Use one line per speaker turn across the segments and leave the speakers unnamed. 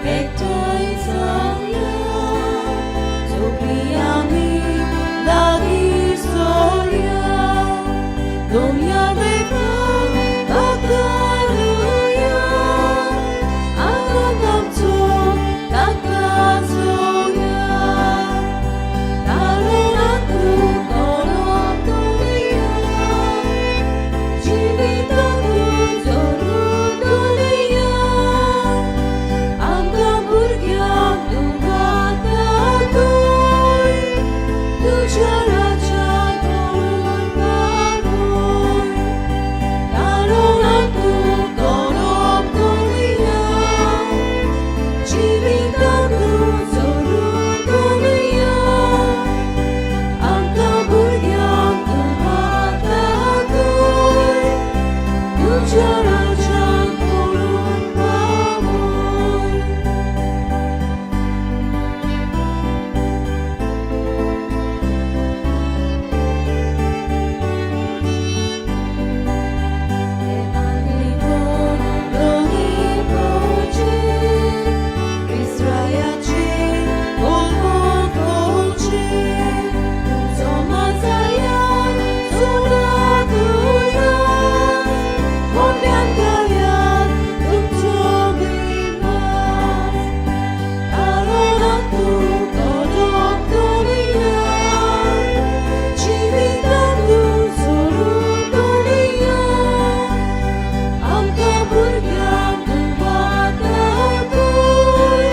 एकठांय जावया, सगळीं आमी लागीं सरया, दोनया देवाक पाचारुया, आनंद आमचो ताका जोडया. तारुणांतु करप दवरुया, जिवितांतु जोडून दवरुया, आमकां भुरग्यांक तूं दाखय, तुज्या राज्यांत व्हरून पावय. तारुणांतु करप दवरुया, जिवितांतु जोडून दवरुया, आमकां भुरग्यांक तूं दाखय, तुज्या राज्यांत व्हरून पावय. देवान लोगी क्रिस्ताचे बोलवण करचें, तुजो माजायान सोडा तुळस, व्हडल्यान गायात तुमचो महिमास. तारुणांतु करप दवरुया, जिवितांतु जोडून दवरुया, आमकां भुरग्यांक तूं दाखय,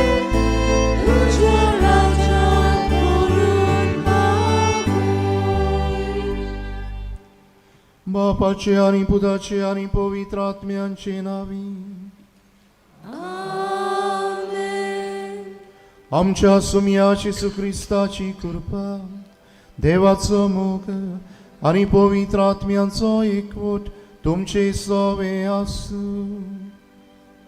तुज्या राज्यांत व्हरून पावय.
बापाचे आनी पुताचे आनी पवित्र आत्म्यांचे नावी.
आमेन.
आमच्या सुमया जेजू क्रिस्ताची कृपा, देवाचो मोग आनी पवित्र आत्म्यांचो एकवट तुमचे सवे आसूं.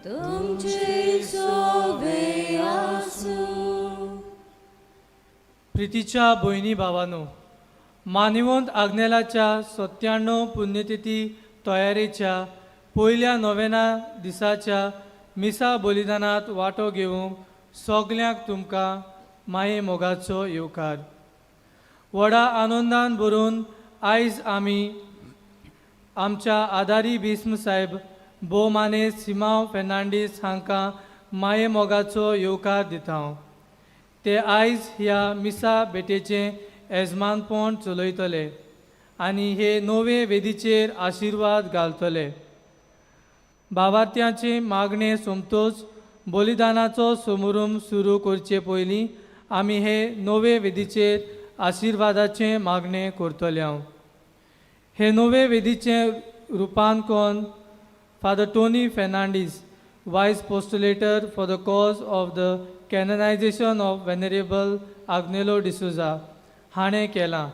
तुमचे सोवे आसूं.
प्रितीच्या भयणी भावानो, मानिवंत आग्नेलाच्या 97 पुण्यतिथी तयारेच्या पयल्या नोवेना दिसाच्या मिसा बलिदानांत वांटो घेवंक सगल्यांक तुमकां माये मोगाचो येवकार. व्हडा आनंदान भरून आयज आमी आमच्या आदारी भीस्म साहेब भोवमानेस्त सिमांव फेर्नांडीस हांकां माये मोगाचो येवकार दिता. ते आयज ह्या मिसा भेटेचें येजमानपण चलयतले आनी हे नवे वेदीचेर आशिर्वाद घालतले. भावार्थ्यांचे मागणें सोमतोच बलिदानाचो समारंभ सुरू करचे पयलीं आमी हे नवे वेदीचेर आशिर्वादाचें मागणें करतले. हांव हे नवे वेदीचें रुपांकन father Tony Fernandes, Vice Postulator for the cause of the canonization of Venerable Agnelo D'Souza हाणें केलां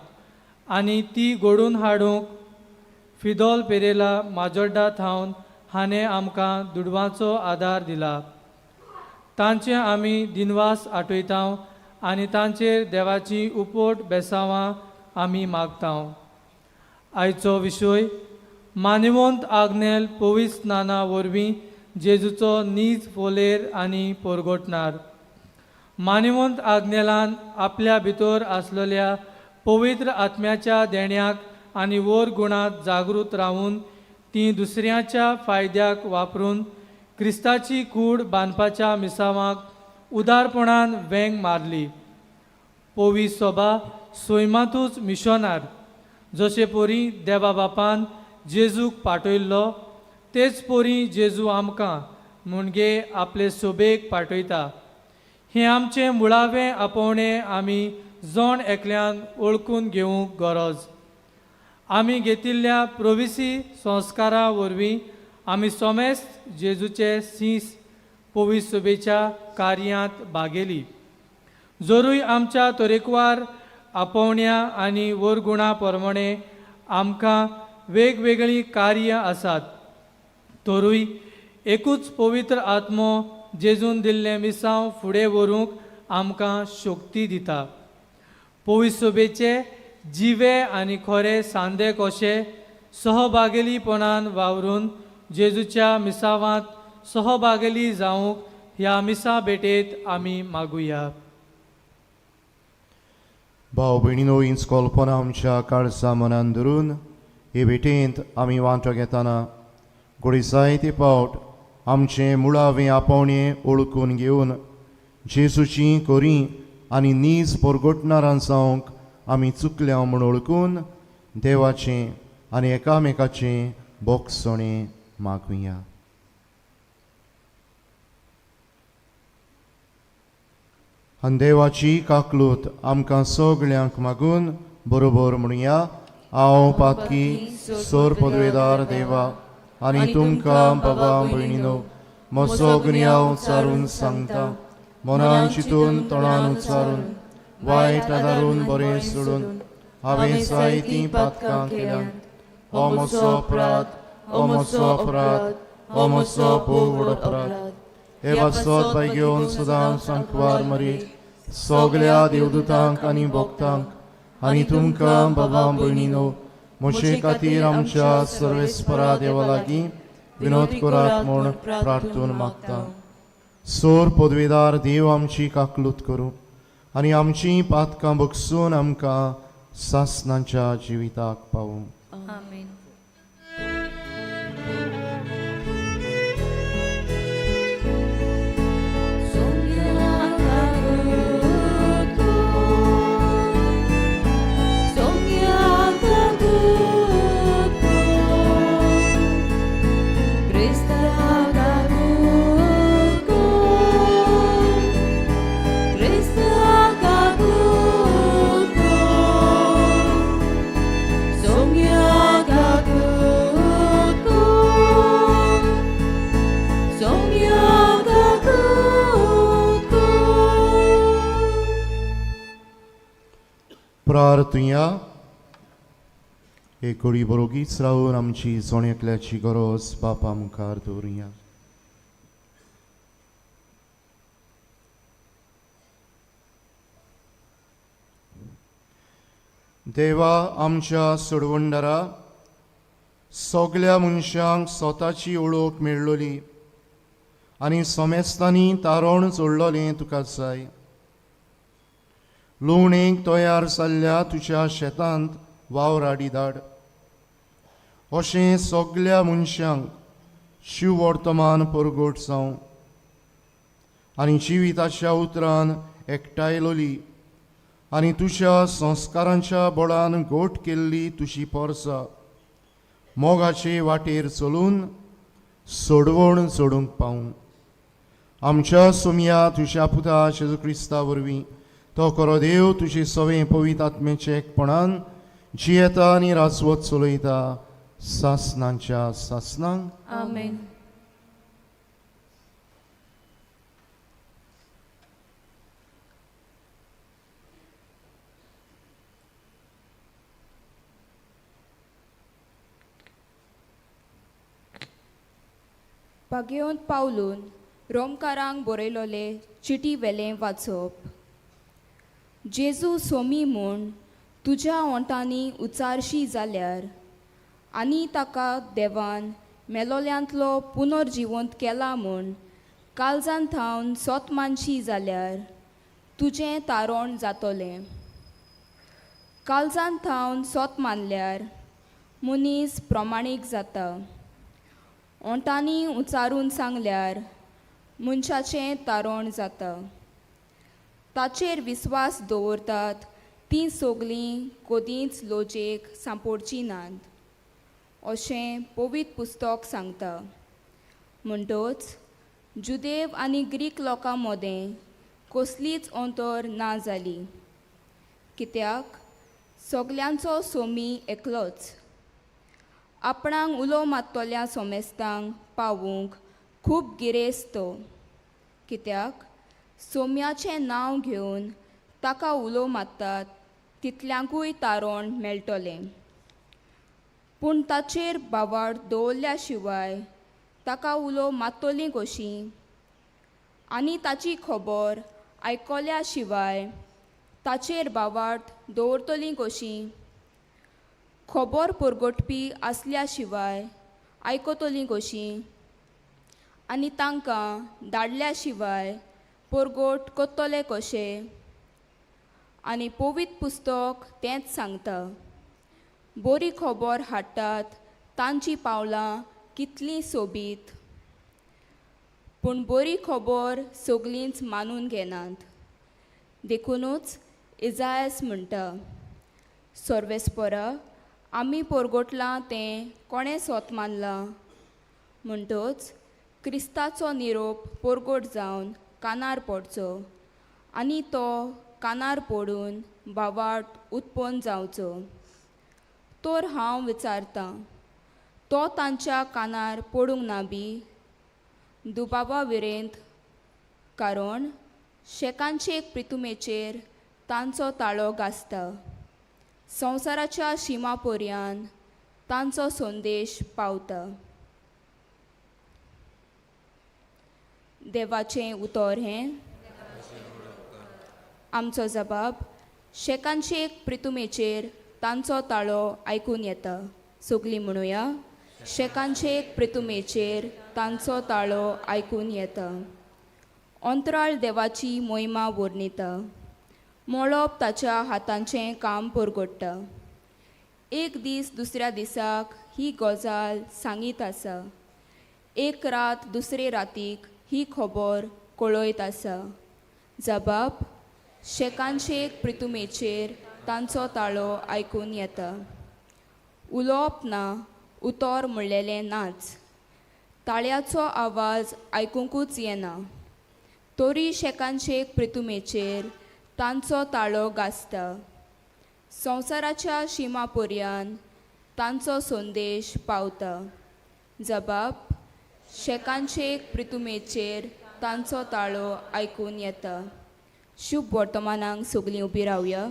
आनी ती घडोवन हाडूंक फिदोल पेरेला माजोड्डा थावन हाणें आमकां दुडवांचो आदार दिला. तांचे आमी दिनवास आठयता आनी तांचेर देवाची उपट बेसांवां आमी मागता. आयचो विशय, मानिवंत आग्नेल पवित्र स्नाना वरवीं जेजूचो नीज फोलेर आनी परगटणार. मानिवंत आग्नेलान आपल्या भितर आसलेल्या पवित्र आत्म्याच्या देण्याक आनी वोर गुणांत जागृत रावून ती दुसऱ्याच्या फायद्याक वापरून क्रिस्ताची कूड बांदपाच्या मिसावाक उदारपणान वेंग मारली. पवी सोबा सैमांतूच मिशनार. जशे परी देवा बापान जेजूक पाठयल्लो, तेच परी जेजू आमकां म्हणजे आपले सोबेक पाठयता. हें आमचें मुळावें आपोवणें आमी जण एकल्यान वळखून घेवंक गरज. आमी घेतिल्ल्या प्रोविसी संस्कारा वरवीं आमी सोमेस्त जेजूचे सीस पवित्र सभेच्या कार्यांत भागेली. जरूय आमच्या तरेकवार आपोवण्या आनी वरगुणा प्रमाणे आमकां वेगवेगळीं कार्यां आसात, तरूय एकूच पवित्र आत्मो जेजून दिल्लें मिसांव फुडें व्हरूंक आमकां शक्ती दिता. पवित्र सभेचे जिवे आनी खरे सांदे कशे सहभागेलीपणान वावरून जेजूच्या मिसावांत सहभागेली जावंक ह्या मिसा भेटेंत आमी मागुया.
भाव भयणीनो, हीच कल्पना आमच्या काळजा मनान धरून हे भेटेंत आमी वांटो घेतना घोडी जायते पावट आमचें मुळावें आपोवणें ओळखून घेवन जेजूची कोरी आनी नीज परगटणारां जावंक आमी चुकल्या म्हूण ओळखून देवाचें आनी एकामेकाचें बोगसणें मागुया. आनी देवाची काकलूत आमकां सगळ्यांक मागून बरोबर म्हणुया. हांव पातकी सोर पदवेदार देवा आनी तुमकां बाबा भयणीनो म्हजो गुन्यांव उचारून सांगता, मनान चिंतून तोंडान उच्चारून वायट आदारून बरें सोडून हांवें जायतीं पातकां केल्यांत. हो म्हजो अपराध, हो म्हजो अपराध, हो म्हजो भोव व्हड अपराध. हे पासत बाय घेवन सदां सांकवार मरी सगल्या देवदूतांक आनी भक्तांक आनी तुमकां बाबा भयणीनो म्हजे खातीर आमच्या सर्वेस्परा देवा लागीं विनोद करात म्हूण प्रार्थून मागता. सोर पदवेदार देव आमची काकलूत करूं आनी आमची पातकां बगसून आमकां सासनाच्या जिविताक पावूं.
आमेन.
प्रार्थुया. एक घडी बरोगीच रावून आमची जण एकल्याची गरज बापा मुखार दवरुया. देवा आमच्या सोडवणदारा, सगल्या मनशांक स्वताची ओळख मेळ्ळली आनी समेस्तांनी तारण जोडलोलें तुका जाय. लुवणेक तयार जाल्ल्या तुज्या शेतांत वावर धाड, अशें सगल्या मनशांक शिववर्तमान परगट जावं आनी जिविताच्या उतरान एकठांयलोली आनी तुज्या संस्कारांच्या बळान गोट केल्ली तुजी पोरसा मोगाचे वाटेर चलून सोडवण जोडूंक पावूं. आमच्या सोमया तुज्या पुता जेजू क्रिस्ता वरवीं तो खरो देव तुजे सवे पवित्र आत्म्याचे एकपणान जियेता आनी राजवत चलयता सासनांच्या सासनांक.
आमेन.
भाग्यवंत पावलून रोमकारांक बरयलोले चिटी वेलें वाचप. जेजू सोमी म्हूण तुज्या ओंठांनी उचारशी जाल्यार आनी ताका देवान मेलोल्यांतलो पुनर्जिवंत केला म्हूण काळजान थावन सोत मानशी जाल्यार तुजें तारण जातलें. काळजान थावन सोत मानल्यार मनीस प्रमाणीक जाता. ओंठांनी उचारून सांगल्यार मनशाचें तारण जाता. ताचेर विस्वास दवरतात तीं सगलीं कदींच लोजेक सांपोडचीं नात अशें पवित्र पुस्तक सांगता. म्हणटच जुदेव आनी ग्रीक लोकां मदें कसलीच अंतर ना जाली, कित्याक सगल्यांचो सोमी एकलोच. आपणाक उलो मात्तल्या सोमेस्तांक पावूंक खूब गिरेस्त तो, कित्याक सोम्याचें नांव घेवन ताका उलो मारतात तितल्यांकूय तारण मेळटलें. पूण ताचेर बावाड दवरल्या शिवाय ताका उलो मात्तली कशी आनी ताची खबर आयकल्या शिवाय ताचेर बावाड दवरतली कशी? खबर परगटपी आसल्या शिवाय आयकतली कशी? आनी तांकां धाडल्या शिवाय पोरगोट कोत्तले कशें? आनी पवित्र पुस्तक तेंच सांगता, बरी खबर हाडटात तांचीं पावलां कितलीं सोबीत. पूण बरी खबर सगलींच मानून घेनात. देखुनूच इजायस म्हणटा, सर्वेस्परा आमी पोरगोटलां तें कोणें सोत मानलां? म्हणटच क्रिस्ताचो निरोप पोरगोट जावन कानार पडचो आनी तो कानार पडून भावार्थ उत्पन्न जावचो. तर हांव विचारतां, तो तांच्या कानार पडूंक ना बी? दुबावा विरेंत, कारण शेकांचे प्रितुमेचेर तांचो ताळो गाजता, संवसाराच्या शिमा पर्यान तांचो संदेश पावता. देवाचें उतर हें. आमचो जबाब शेकांचे प्रितुमेचेर तांचो ताळो आयकून येता. सगलीं म्हणुया, शेकांचे प्रितुमेचेर तांचो ताळो आयकून येता. अंतराळ देवाची मोहिमा वर्णिता, मळब ताच्या हातांचें काम परगट्टा. एक दीस दुसऱ्या दिसाक ही गजाल सांगीत आसा, एक रात दुसरे रातीक ही खबर कळयत आसा. जबाब शेकांचे प्रितुमेचेर तांचो ताळो आयकून येता. उलोवप ना, उतर म्हणलेलें नाच, ताळ्याचो आवाज आयकुंकूच येना, तरी शेकांचे प्रितुमेचेर तांचो ताळो गाजता. संवसाराच्या शिमा पर्यान तांचो संदेश पावता. जबाब शेकांचे प्रितुमेचेर तांचो ताळो आयकून येता. शुभ वर्तमानांक सगलीं उबी रावया.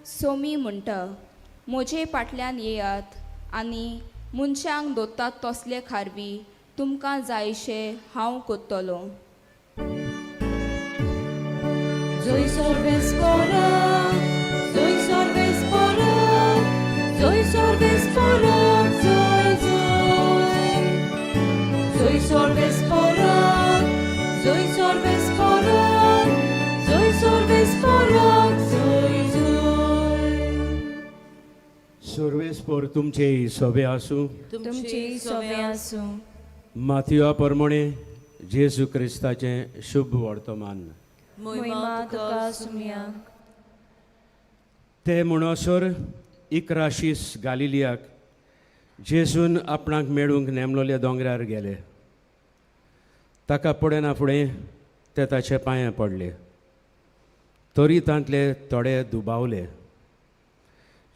सोमी म्हणटा, म्हजे फाटल्यान येयात आनी मनशांक दोतात तसले खारवी तुमकां जायशे हांव कोत्तलो.
सर्वेस्पर तुमचे सोबे आसूं.
तुमचे सोबे आसूं.
माथीवा प्रमाणे जेजू क्रिस्ताचें शुभ वर्तमान.
मोहिमा तुका सुमयाक.
ते म्हणसर 11 शीस गालिलियाक जेजून आपणाक मेळूंक नेमलोल्या दोंगरार गेले. ताका पळयना फुडें ते ताचे पांये पडले, तरी तांतले थोडे दुबावले.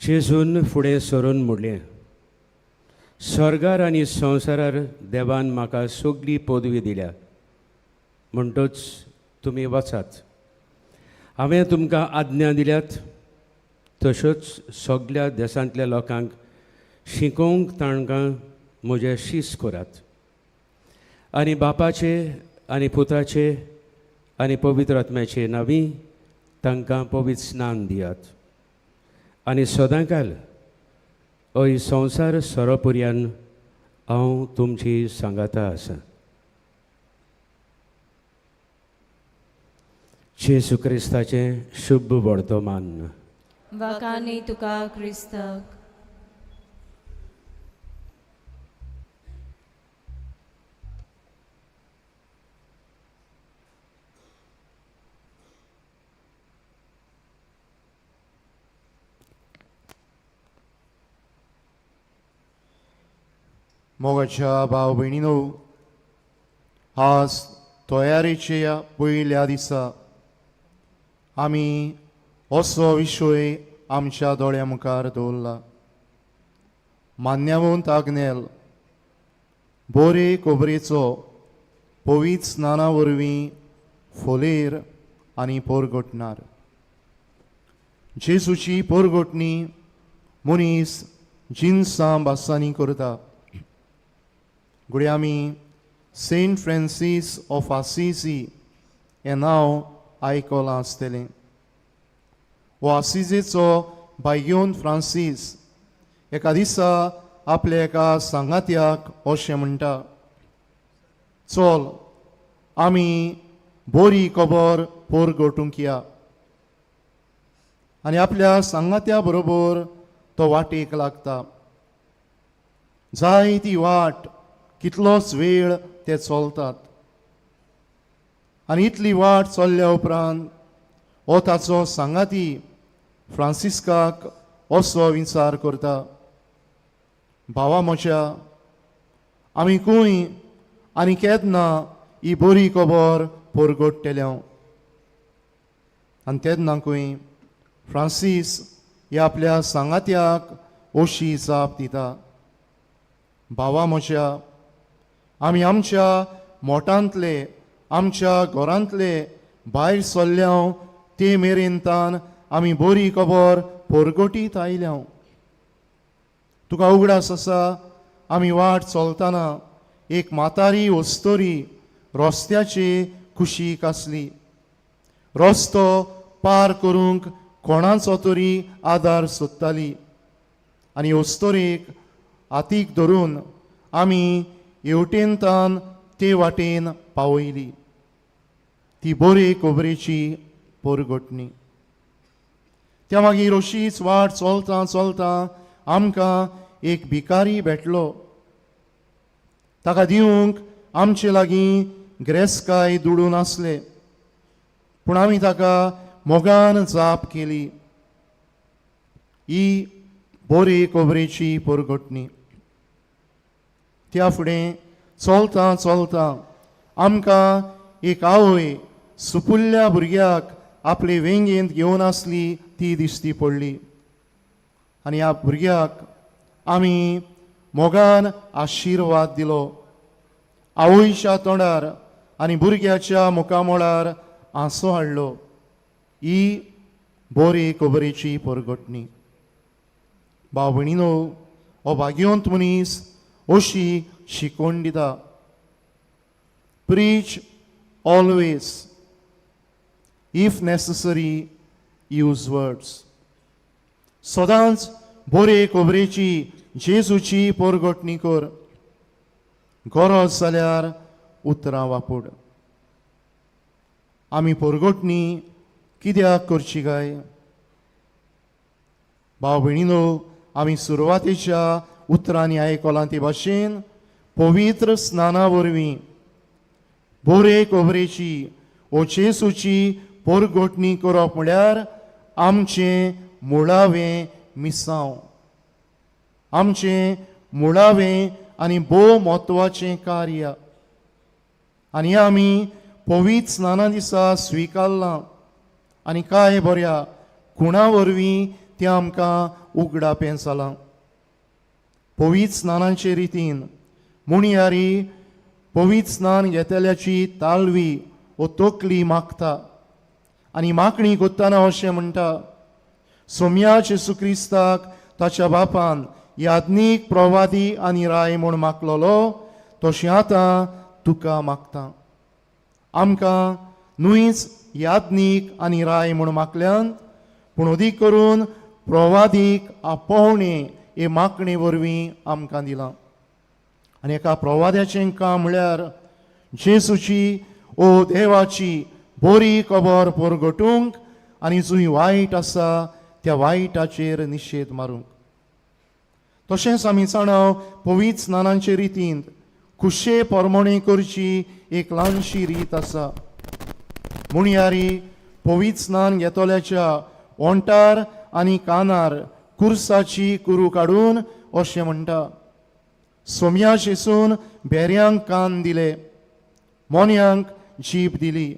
जेजून फुडें सरून म्हणलें, स्वर्गार आनी संवसारार देवान म्हाका सगली पदवी दिल्या, म्हणटच तुमी वचात. हांवें तुमकां आज्ञा दिल्यात तश्योच सगल्या देशांतल्या लोकांक शिकोवंक तांकां म्हजें शीस करात आनी बापाचे आनी पुताचे आनी पवित्र आत्म्याचे नांवी तांकां पवित्र स्नान दियात आनी सदांकाल हय संवसार सोरोपुर्यान हांव तुमची सांगाता आसा. जेजू क्रिस्ताचें शुभ वर्तमान.
वाकानी तुका क्रिस्ताक.
मोगाच्या भाव भयणीनो, आज तयारेच्या पयल्या दिसा आमी असो विशय आमच्या दोळ्या मुखार दवरला. मान्यवंत आग्नेल बोरे कोबरेचो पवित्र स्नाना वरवीं फोलेर आनी पोरगटणार. जेजूची पोरगोटणी मनीस जिनसां भासांनी करता. घडये आमी सेंट फ्रांसीस ऑफ आसिसी हें नांव आयकलां आसतलें. हो आसिजेचो भायग्योन फ्रांसीस एका दिसा आपल्या एका सांगात्याक अशें म्हणटा, चल आमी बोरी खबर पोरगोटूंक या. आनी आपल्या सांगात्या बरोबर तो वाटेक लागता. जाय ती वाट कितलोच वेळ ते चलतात आनी इतली वाट चल्ल्या उपरांत हो ताचो सांगाती फ्रांसिस्काक असो विचार करता, भावा म्हज्या, आमी खंय आनी केन्ना ही बरी खबर परगट्टले. आनी तेन्ना खंय फ्रांसीस ह्या आपल्या सांगात्याक अशी जाप दिता, भावा म्हज्या, आमी आमच्या मोटांतले आमच्या घरांतले भायर सरल्या ते मेरेन तान आमी बरी खबर परगटीत आयल्या. तुका उगडास आसा आमी वाट चलतना एक म्हातारी वस्तोरी रस्त्याचे कुशीक आसली. रस्तो पार करूंक कोणाचो तरी आदार सोदताली आनी अस्तोरेक हातीक धरून आमी हेवटेनतान ते वाटेन पावयली. ती बरे खबरेची पोरगटणी. त्या मागीर अशीच वाट चलता चलता आमकां एक भिकारी भेटलो. ताका दिवंक आमचे लागीं ग्रेसकाय दुडू नासले, पूण आमी ताका मोगान जाप केली. ही बरी खबरेची पोरगटणी. त्या फुडें चलता चलता आमकां एक आवय सुपुल्ल्या भुरग्याक आपले वेंगेंत घेवन आसली ती दिश्टी पडली आनी ह्या भुरग्याक आमी मोगान आशिर्वाद दिलो. आवयच्या तोंडार आनी भुरग्याच्या मुखामळार हांसो हाडलो. ही बरी खबरेची परगटणी. भाव भयणीनो, हो भाग्यवंत मनीस अशी शिकवण दिता, preach always, if necessary use words. सदांच बरे खबरेची जेजूची परगटणी कर, गरज जाल्यार उतरां वापूड. आमी परगटणी कित्याक करची काय? भाव भयणीनो, आमी सुरवातेच्या उतरांनी आयकलां ते भाशेन पवित्र स्नाना वरवीं बरे खबरेची ओ जेजूची परगटणी करप म्हळ्यार आमचें मुळावें मिसांव, आमचें मुळावें आनी भोव म्हत्वाचें कार्य. आनी आमी पवित्र स्नाना दिसा स्विकारलां आनी कांय बऱ्या खुणा वरवीं तें आमकां उगडापें जालां. पवित्र स्नानाचे रितीन मुणयारी पवित्र स्नान घेतल्याची ताळवी वो तकली मागता आनी मागणी करतना अशें म्हणटा, सोम्या जेसू क्रिस्ताक ताच्या बापान याज्ञीक प्रवादी आनी राय म्हूण मागलोलो तशें आतां तुका मागता. आमकां न्हूच याज्ञीक आनी राय म्हूण मागल्यान, पूण अदीक करून प्रवादीक आपोवणें हे मागणे वरवीं आमकां दिलां. आनी एका प्रवाद्याचें काम म्हळ्यार जेजूची ओ देवाची बरी खबर परगटूंक आनी जंय वायट आसा त्या वायटाचेर निशेध मारूंक. तशेंच आमी जाणा पवित्र स्नानाचे रितींत खुशे परमणी करची एक ल्हानशी रीत आसा. मुणयारी पवित्र स्नान घेतल्याच्या ओंठार आनी कानार कुर्साची कुरू काडून अशें म्हणटा, सोम्या शेसून भेऱ्यांक कान दिले, मोन्यांक जीब दिली,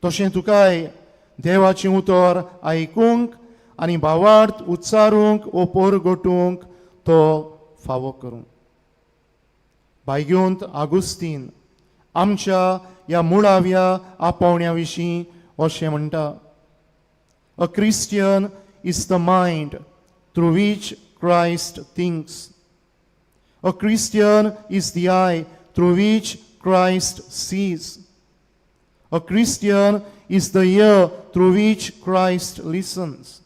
तशें तुकाय देवाचें उतर आयकूंक आनी भावार्थ उच्चारूंक ओ परगटूंक तो फावो करूं. भायग्योंत आगुस्तीन आमच्या ह्या मुळाव्या आपोवण्या विशीं अशें म्हणटा, a Christian is the mind through which Christ thinks. A Christian is the eye through which Christ sees. A Christian is the ear through which Christ listens.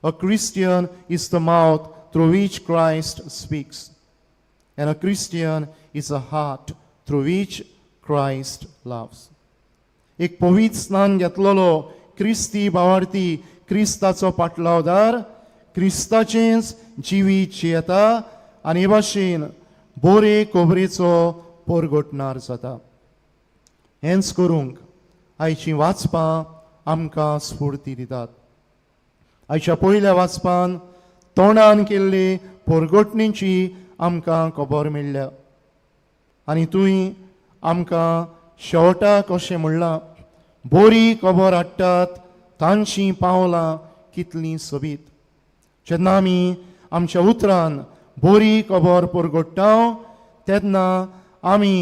A Christian is the mouth through which Christ speaks. And a Christian is a heart through which Christ loves. एक पवित्र स्नान घेतलेलो क्रिस्ती भावार्थी क्रिस्ताचो पाटलावदार क्रिस्ताचेंच जिवीत जियेता आनी हे भाशेन बोरे कोबरेचो पोरगोटणार जाता. हेंच करूंक आयचीं वाचपां आमकां स्फूर्ती दितात. आयच्या पयल्या वाचपान तोंडान केल्ले पोरगोटणेची आमकां खबर मेळ्ळ्या आनी तुवें आमकां शेवटाक अशें म्हणलां, बोरी खबर हाडटात तांचीं पावलां कितलीं सोबीत. जेन्ना आमी आमच्या उतरान बोरी खबर परगट्टा तेन्ना आमी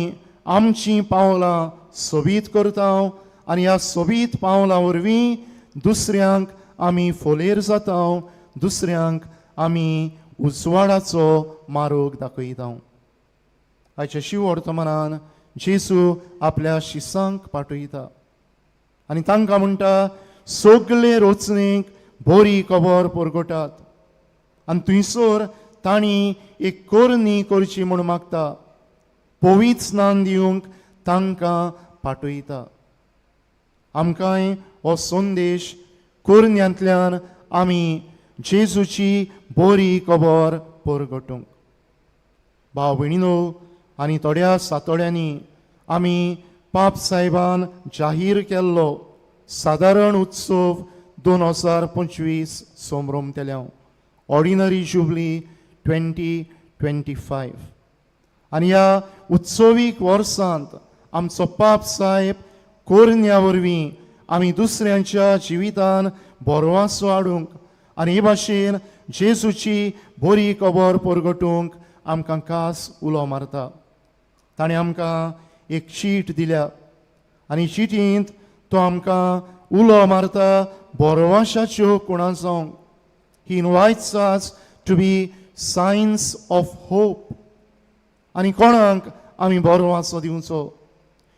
आमचीं पावलां सोबीत करता आनी ह्या सोबीत पावलां वरवीं दुसऱ्यांक आमी फोलेर जाता, दुसऱ्यांक आमी उजवाडाचो मार्ग दाखयता. आयच्या शिववर्तमानान जेजू आपल्या शिसांक पाठयता आनी तांकां म्हणटा, सगळे रोचणेक बोरी खबर परगटात आनी थंयसर तांणी एक करणी करची म्हूण मागता, पवित्र स्नान दिवंक तांकां पाठयता. आमकांय हो संदेश करण्यांतल्यान आमी जेजूची बोरी खबर परगटूंक. भाव भयणीनो, आनी थोड्या सातोड्यांनी आमी पाप साहेबान जाहीर केल्लो सादारण उत्सव 2025 संभ्रमतले, ऑर्डिनरी जुबली 2025. आनी ह्या उत्सवीक वर्सांत आमचो पाप साहेब कोरन्या वरवीं आमी दुसऱ्यांच्या जिवितान बरवासो हाडूंक आनी हे भाशेन जेजूची बरी खबर परगटूंक आमकां खास उलो मारता. ताणें आमकां एक चीट दिल्या आनी चिटींत तो आमकां उलो मारता बोरवाशाच्यो कुणा जावंक. He invites us to be signs of hope. आनी कोणाक आमी बोरवासो दिवचो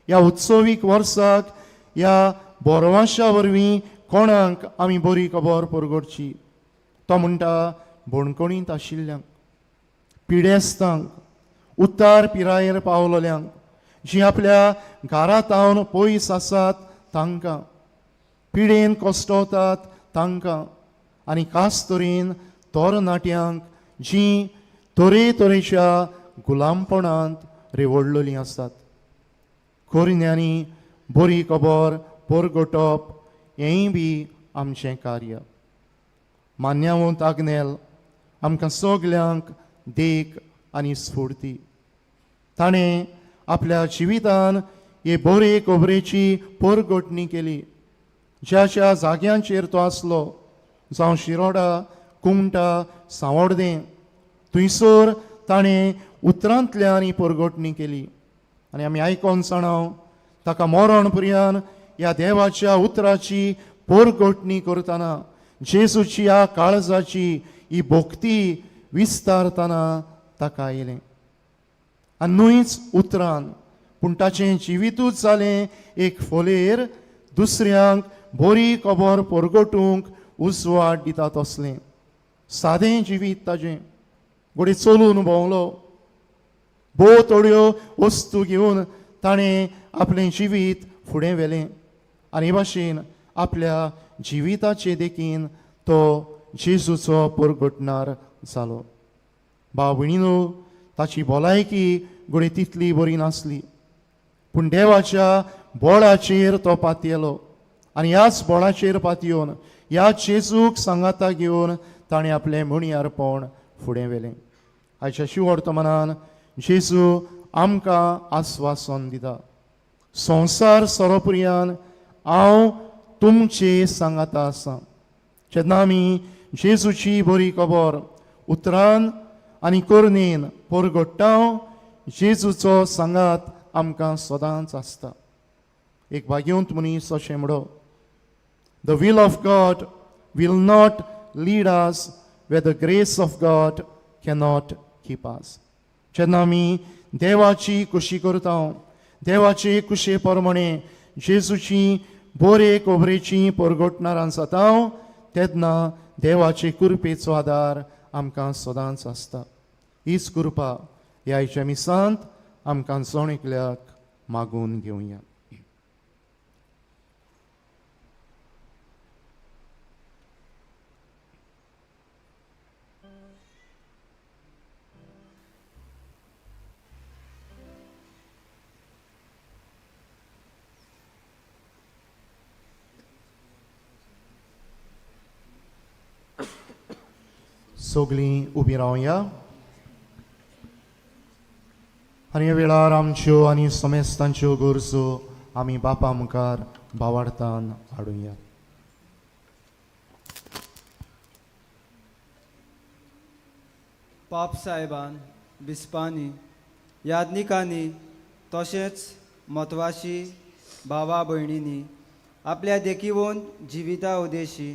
ह्या उत्सवीक वर्साक, ह्या बोरवाशा वरवीं कोणाक आमी बरी खबर परगटची? तो म्हणटा, बणकणींत आशिल्ल्यांक, पिडेस्तांक, उत्तर पिरायेर पावलोल्यांक, जीं आपल्या घरांत पयस आसात तांकां, पिडेन कश्टवतात तांकां, आनी खास तरेन तरणाट्यांक जीं तरेतरेच्या गुलामपणांत रेवडलेलीं आसात. कोरिन्यांनी बरी खबर परगटप हेंय बी आमचें कार्य. मान्यावंत आग्नेल आमकां सगल्यांक देख आनी स्फूर्ती. ताणें आपल्या जिवितान हे बरे खबरेची परगटणी केली. ज्या ज्या जाग्यांचेर तो आसलो, जावं शिरोडा, कुमटा, सांवड्डें, थंयसर ताणें उतरांतल्यान ही परगटणी केली. आनी आमी आयकोन जाणाव, ताका मरण पर्यंत ह्या देवाच्या उतराची परगटणी करतना, जेजूची ह्या काळजाची ही भक्ती विस्तारतना ताका आयलें. आनी न्हूच उतरान, पूण ताचें जिवितूच जालें एक फोलेर, दुसऱ्यांक बरी खबर परगटूंक उजवाड दिता तसलें सादें जिवीत ताजें. घोडे चलून भोंवलो, भोव थोड्यो वस्तू घेवन ताणें आपलें जिवीत फुडें व्हेलें आनी हे भाशेन आपल्या जिविताचे देखीन तो जेजूचो परगटणार जालो. भाव भयणीनो, ताची भलायकी घडये तितली बरी नासली, पूण देवाच्या बोळाचेर तो पातयेलो आनी ह्याच बोळाचेर पातयेवन, ह्या जेजूक सांगाता घेवन ताणें आपलें म्हणयारपण फुडें व्हेलें. आयच्या शिवर्तमानान जेजू आमकां आस्वासन दिता, संवसार सोरोप्रियान हांव तुमचे सांगाता आसा. जेन्ना आमी जेजूची बरी खबर उतरान आनी कोरणेन परगट्टा, जेजूचो सांगात आमकां सदांच आसता. एक भाग्यवंत मनीस अशें म्हणो, the will of God will not lead us where the grace of God cannot keep us. जेन्ना आमी देवाची खुशी करता, देवाचे कुशे प्रमाणे जेजूची बोरे कोबरेची परगटणारां जाता, तेन्ना देवाचे कृपेचो आदार आमकां सदांच आसता. हीच कृपा ह्या आयच्या मिसांत आमकां जण एकल्याक मागून घेवया. सगळीं उबीं रावया आनी ह्या वेळार आमच्यो आनी समेस्तांच्यो गरजो आमी बापा मुखार भावार्थान हाडुया.
पाप साहेबान, बिस्पांनी, याज्ञिकांनी तशेंच म्हत्वाशी भावा भयणींनी आपल्या देखीवन जिविता उदेशी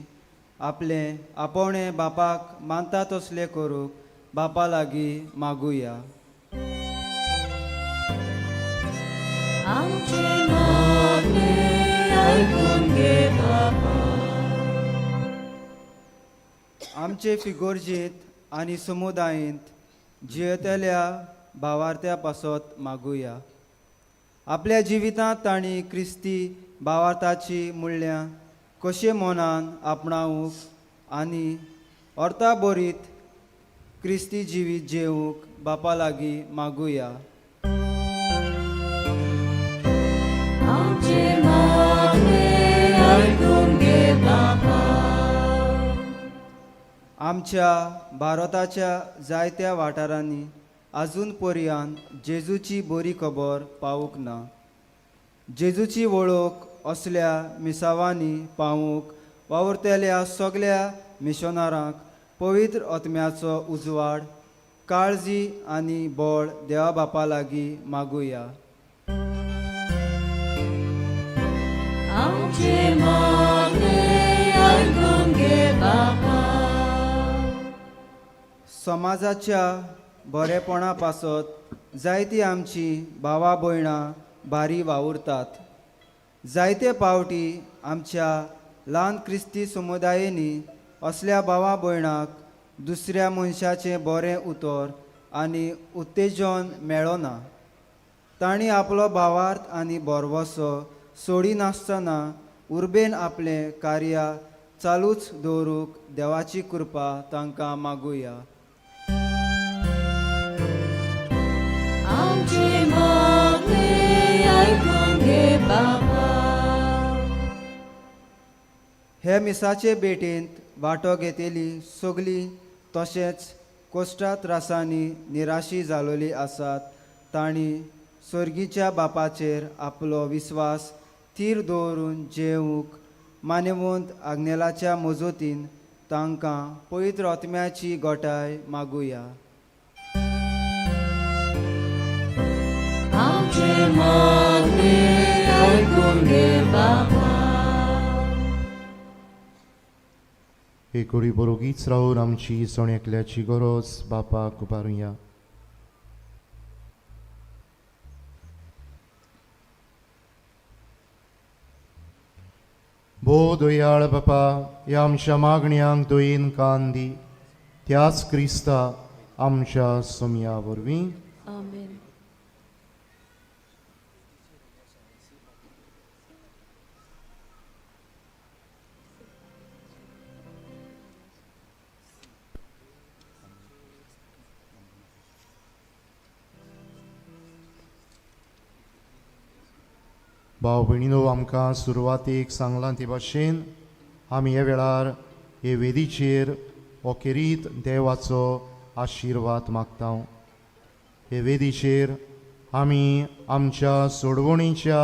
आपलें आपोवणें बापाक मानता तसलें करूंक बापा लागीं मागुया.
आमचें मागणें आयकून घे बापा.
आमचे फिगोर्जेंत आनी समुदायेंत जियेतल्या भावार्थ्या पासत मागुया. आपल्या जिवितांत तांणी क्रिस्ती भावार्थाची मुल्यां कशें मनान आपणावूंक आनी अर्था बरीत क्रिस्ती जिवीत जेवूंक बापा लागीं मागुया.
आमचें मागणें आयकून घे बापा.
आमच्या भारताच्या जायत्या वाठारांनी आजून पर्यान जेजूची बरी खबर पावूंक ना. जेजूची वळख असल्या मिसावांनी पावूंक वावुरतल्या सगल्या मिशनरांक पवित्र आत्म्याचो उजवाड, काळजी आनी बळ देवा बापा लागीं मागुया.
आमचें मागणें आयकून घे बापा.
समाजाच्या बरेपणा पासत जायतीं आमचीं भावा भयणां बारी वावुरतात. जायते पावटी आमच्या ल्हान क्रिस्ती समुदायेंनी असल्या भावा भयणाक दुसऱ्या मनशाचें बरें उतर आनी उत्तेजन मेळना. तांणी आपलो भावार्थ आनी भरवंसो सोडिनासतना उर्बेन आपलें कार्य चालूच दवरूंक देवाची कृपा तांकां मागुया.
आमचें मागणें आयकून घे बापा.
हे मिसाचे भेटेंत वांटो घेतली सगळीं तशेंच कोश्टा त्रासांनी निराशी जालोली आसात तांणी सर्गीच्या बापाचेर आपलो विस्वास थीर दवरून जेवूंक मानेवंत आग्नेलाच्या मजतीन तांकां पवित्र आत्म्याची गोठाय मागुया.
आमचें मागणें आयकून घे बापा.
एक घडी बरोगीच रावून आमची जण एकल्याची गरज बापाक उबारुया. भोव दयाळ बापा, ह्या आमच्या मागण्यांक दयेन कान दी, त्याच क्रिस्ता आमच्या सोमया वरवीं.
आमेन.
भाव भयणीनो, आमकां सुरवातेक सांगलां ते भाशेन आमी ह्या वेळार हे वेदीचेर ओकेरीत देवाचो आशिर्वाद मागता. हे वेदीचेर आमी आमच्या सोडवणीच्या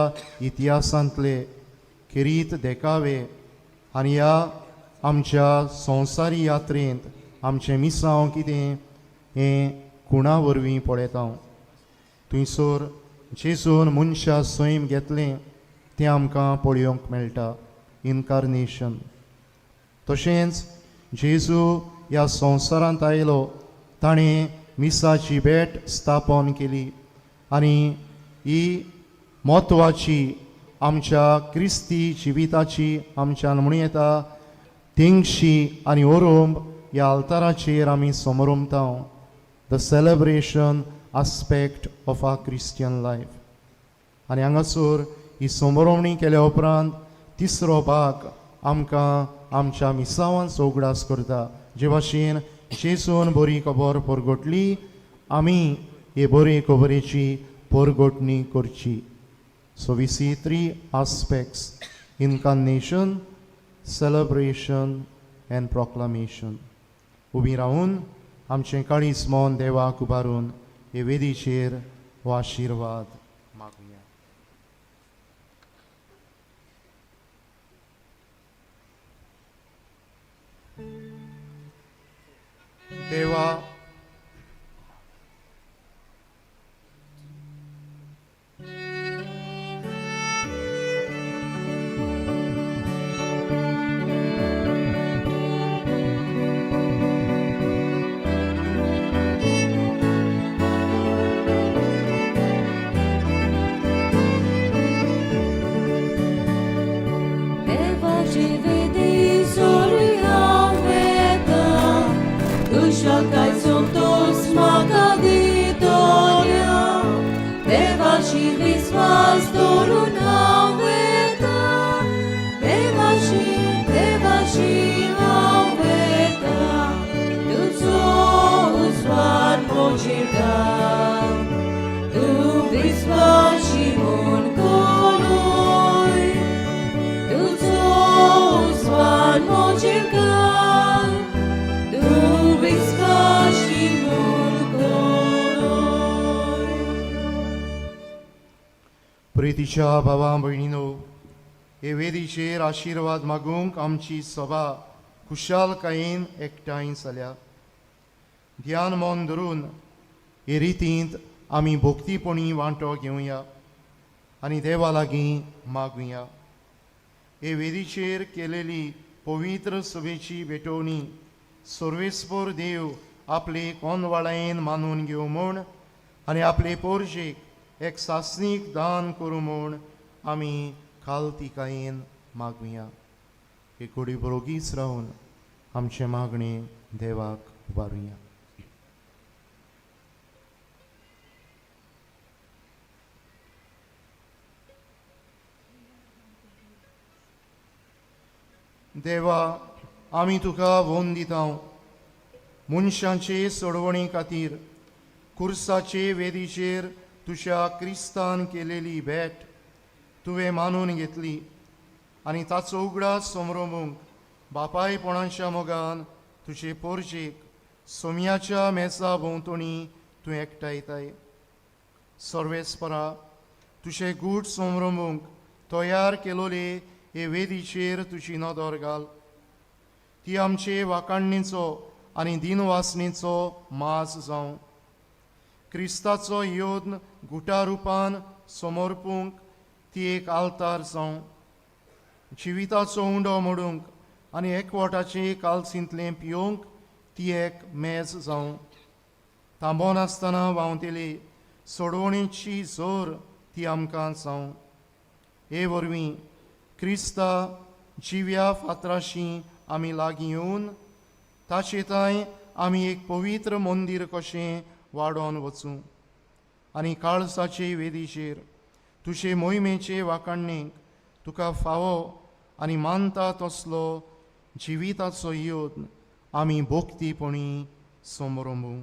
इतिहासांतले खेरीत देखावे आनी ह्या आमच्या संवसारी यात्रेंत आमचें मिसांव कितें हें खुणा वरवीं पळयता. थंयसर जेजून मनशा सैम घेतलें तें आमकां पळोवंक मेळटा, इनकार्नेशन. तशेंच जेजू ह्या संवसारांत आयलो, ताणें मिसाची भेट स्थापन केली आनी ही म्हत्वाची आमच्या क्रिस्ती जिविताची आमच्यान म्हणूं येता तेंगशी आनी ओरोंब ह्या आल्ताराचेर आमी समरोमता, the celebration aspect of our Christian life. आनी हांगासर ही समरोमणी केल्या उपरांत तिसरो भाग आमकां आमच्या मिसावांचो उगडास करता. जे भाशेन जेजून बरी खबर परगटली, आमी हे बरी खबरेची परगटणी करची. So we see three aspects: incarnation, celebration and proclamation. उबी रावून आमचें काळीज मन देवाक उबारून हे वेदीचेर हो आशिर्वाद मागुया. देवा,
देवाची वेदी सोरी हांव वेता, तुज्या काय सोमतोच म्हाका दितोल्या. देवाची विस्वास दवरून हांव वेता, देवाची देवाची हांव वेता. तुजो उजवाड म्हजेर घाल, तूं विस्वाशी म्हूण कोणूय. तुजो उजवाड म्हजेर घाल, तूं विस्वाशी म्हूण कोणूय.
प्रितीच्या भावा भयणीनो, हे वेदीचेर आशिर्वाद मागूंक आमची सभा खुशालकायेन एकठांय जाल्या. ध्यान मन धरून हे रितींत आमी भोक्तीपणी वांटो घेवया आनी देवा लागीं मागुया. हे वेदीचेर केलेली पवित्र सभेची भेटवणी सर्वेस्पर देव आपले कोनवाळायेन मानून घेवं म्हूण आनी आपले पोरजेक एक सासणीक दान करूं म्हूण आमी खालतिकायेन मागुया. हे घडी बरोगीच रावन आमचें मागणें देवाक उबारुया. देवा, आमी तुका वोन दिता. मनशांचे सोडवणे खातीर कुर्साचे वेदीचेर तुज्या क्रिस्तान केलेली भेट तुवें मानून घेतली आनी ताचो उगडास समरोमूंक बापायपणाच्या मोगान तुजे पोरजेक सोम्याच्या मेसा भोंवतणी तूं एकठांयताय. सर्वेस्परा, तुजे गूट समरोमूंक तयार केलोले हे वेदीचेर तुजी नदर घाल. ती आमचे वाकाणणेचो आनी दिनवासनेचो मास जावं. क्रिस्ताचो योद्न गुटा रुपान समर्पूंक ती एक आल्तार जावं. जिविताचो उंडो मोडूंक आनी एकवटाचे कालसींतलें पियोवंक ती एक मेज जावं. थांबोनासतना व्हांवतली सोडवणेची जोर ती आमकां जावं. हे वरवीं क्रिस्ता जिव्या फातराशी आमी लागीं येवन ताचे थंय आमी एक पवित्र मंदीर कशें वाडोवन वचूं आनी काळसाचे वेदीचेर तुजे मोहिमेचे वाकाणणेक तुका फावो आनी मानता तसलो जिविताचो यत्न आमी भोक्तीपणी समरंबू.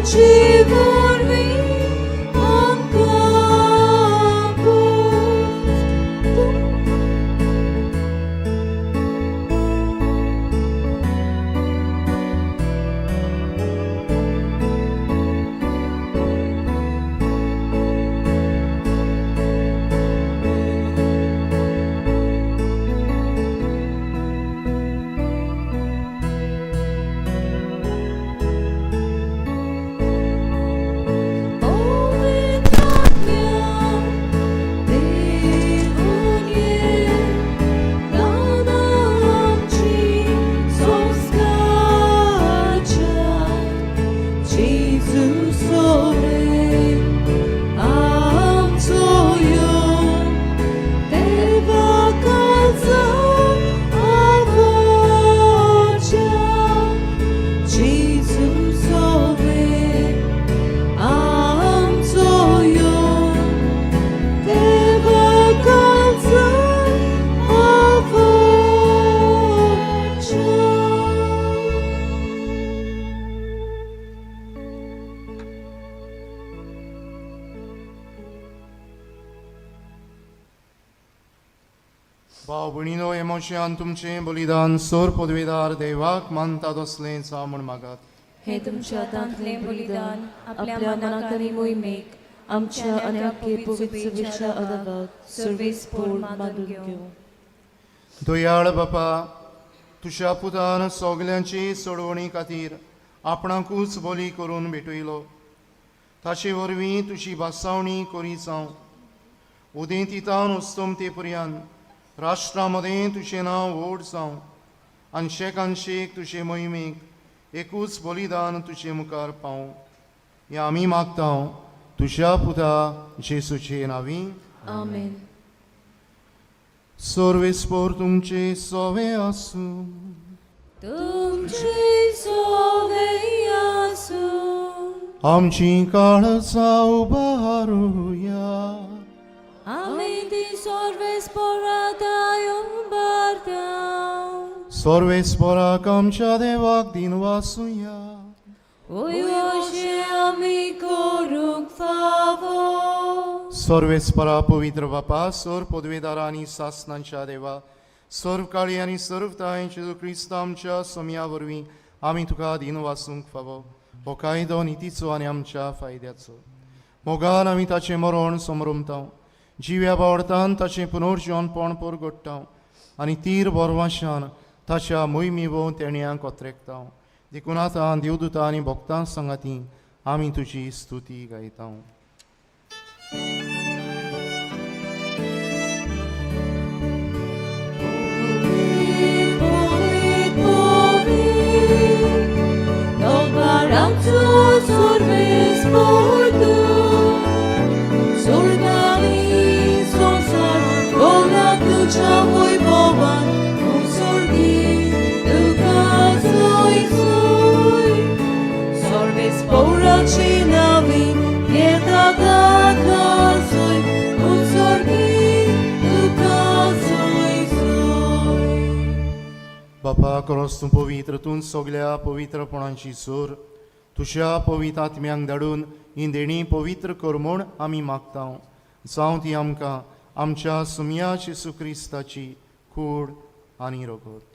तुमचे वरवीं आमकां पुस्त. Jesus, आमचो यो देवा कालचा
भाव भयणीनो हे मोशान तुमचें बलिदान सोर पदवेदार देवाक मानता तसलें जावं म्हूण मागात.
हे तुमच्या हातांतलें बलिदान आपल्या मनाक आनी मोहिमेक आमच्या आनी आख्खे पवित्र सभेच्या अदावाक सर्वेस पूर्ण मानून घेवं.
दयाळ बापा, तुज्या पुतान सगल्यांची सोडवणी खातीर आपणाकूच बली करून भेटयलो. ताचे वरवीं तुजी भासावणी करी जावं. उदेंतीतावन उस्तमते पर्यंत राष्ट्रा मदें तुजें नांव व्हड जावं आनी शेकानशेक तुजे मोहिमेक एकूच बलिदान तुजे मुखार पावूं. हें आमी मागता तुज्या पुता जेसूचे नांवी.
आमेन.
सर्वेस्पोर तुमचे सोवे आसूं.
तुमचे सोवे आसूं.
आमची काळजां उबारुया.
आमी ती सर्वेस पोराताय उबारता.
सर्वेस्पोराक आमच्या देवाक दिनवासुया.
ओय अशें आमी करूंक फावो.
सर्वेस्परा पवित्र बापा, सर पदवेदारा आनी सासनांच्या देवा, सर्व काळी आनी सर्व ताय जेजू क्रिस्त आमच्या सोमया वरवीं आमी तुका दिनवासूंक फावो. हो कायदो नितीचो आनी आमच्या फायद्याचो. मोगान आमी ताचें मरण समरमता, जिव्या बावडतान ताचें पुनर्जिवनपण परगट्टा आनी तीर बोरवाशान ताच्या मोहिमी भोव तेणयांक ओत्रेकता. देखून आतां देवदूता आनी भक्तां सांगाती आमी तुजी स्तुती गायता. बापा, करोस तूं पवित्र, तूं सगल्या पवित्रपणाची सूर तुज्या पवित्र आत्म्यांक धाडून ही देणी पवित्र कर म्हूण आमी मागता. जावं ती आमकां आमच्या सुमया जेजू क्रिस्ताची कूड आनी रगत.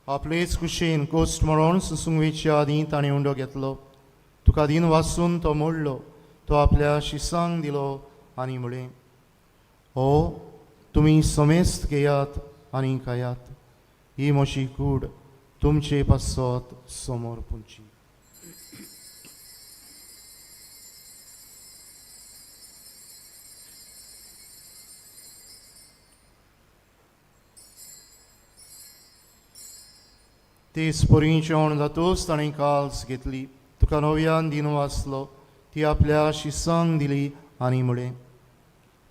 आपलेच कुशेन कोस्ट मरण सुसुंगवेच्या आदीं ताणें उंडो घेतलो. तुका दीन वाचून तो मोडलो, तो आपल्या शिसांक दिलो आनी म्हळें, हो तुमी समेस्त घेयात आनी खायात. ही म्हजी कूड तुमचे पासत समोर पुंची. तेच परी जेवण जातूच ताणें काल्स घेतली, तुका नव्यान दीन वाचलो, ती आपल्या शिसांक दिली आनी म्हळें,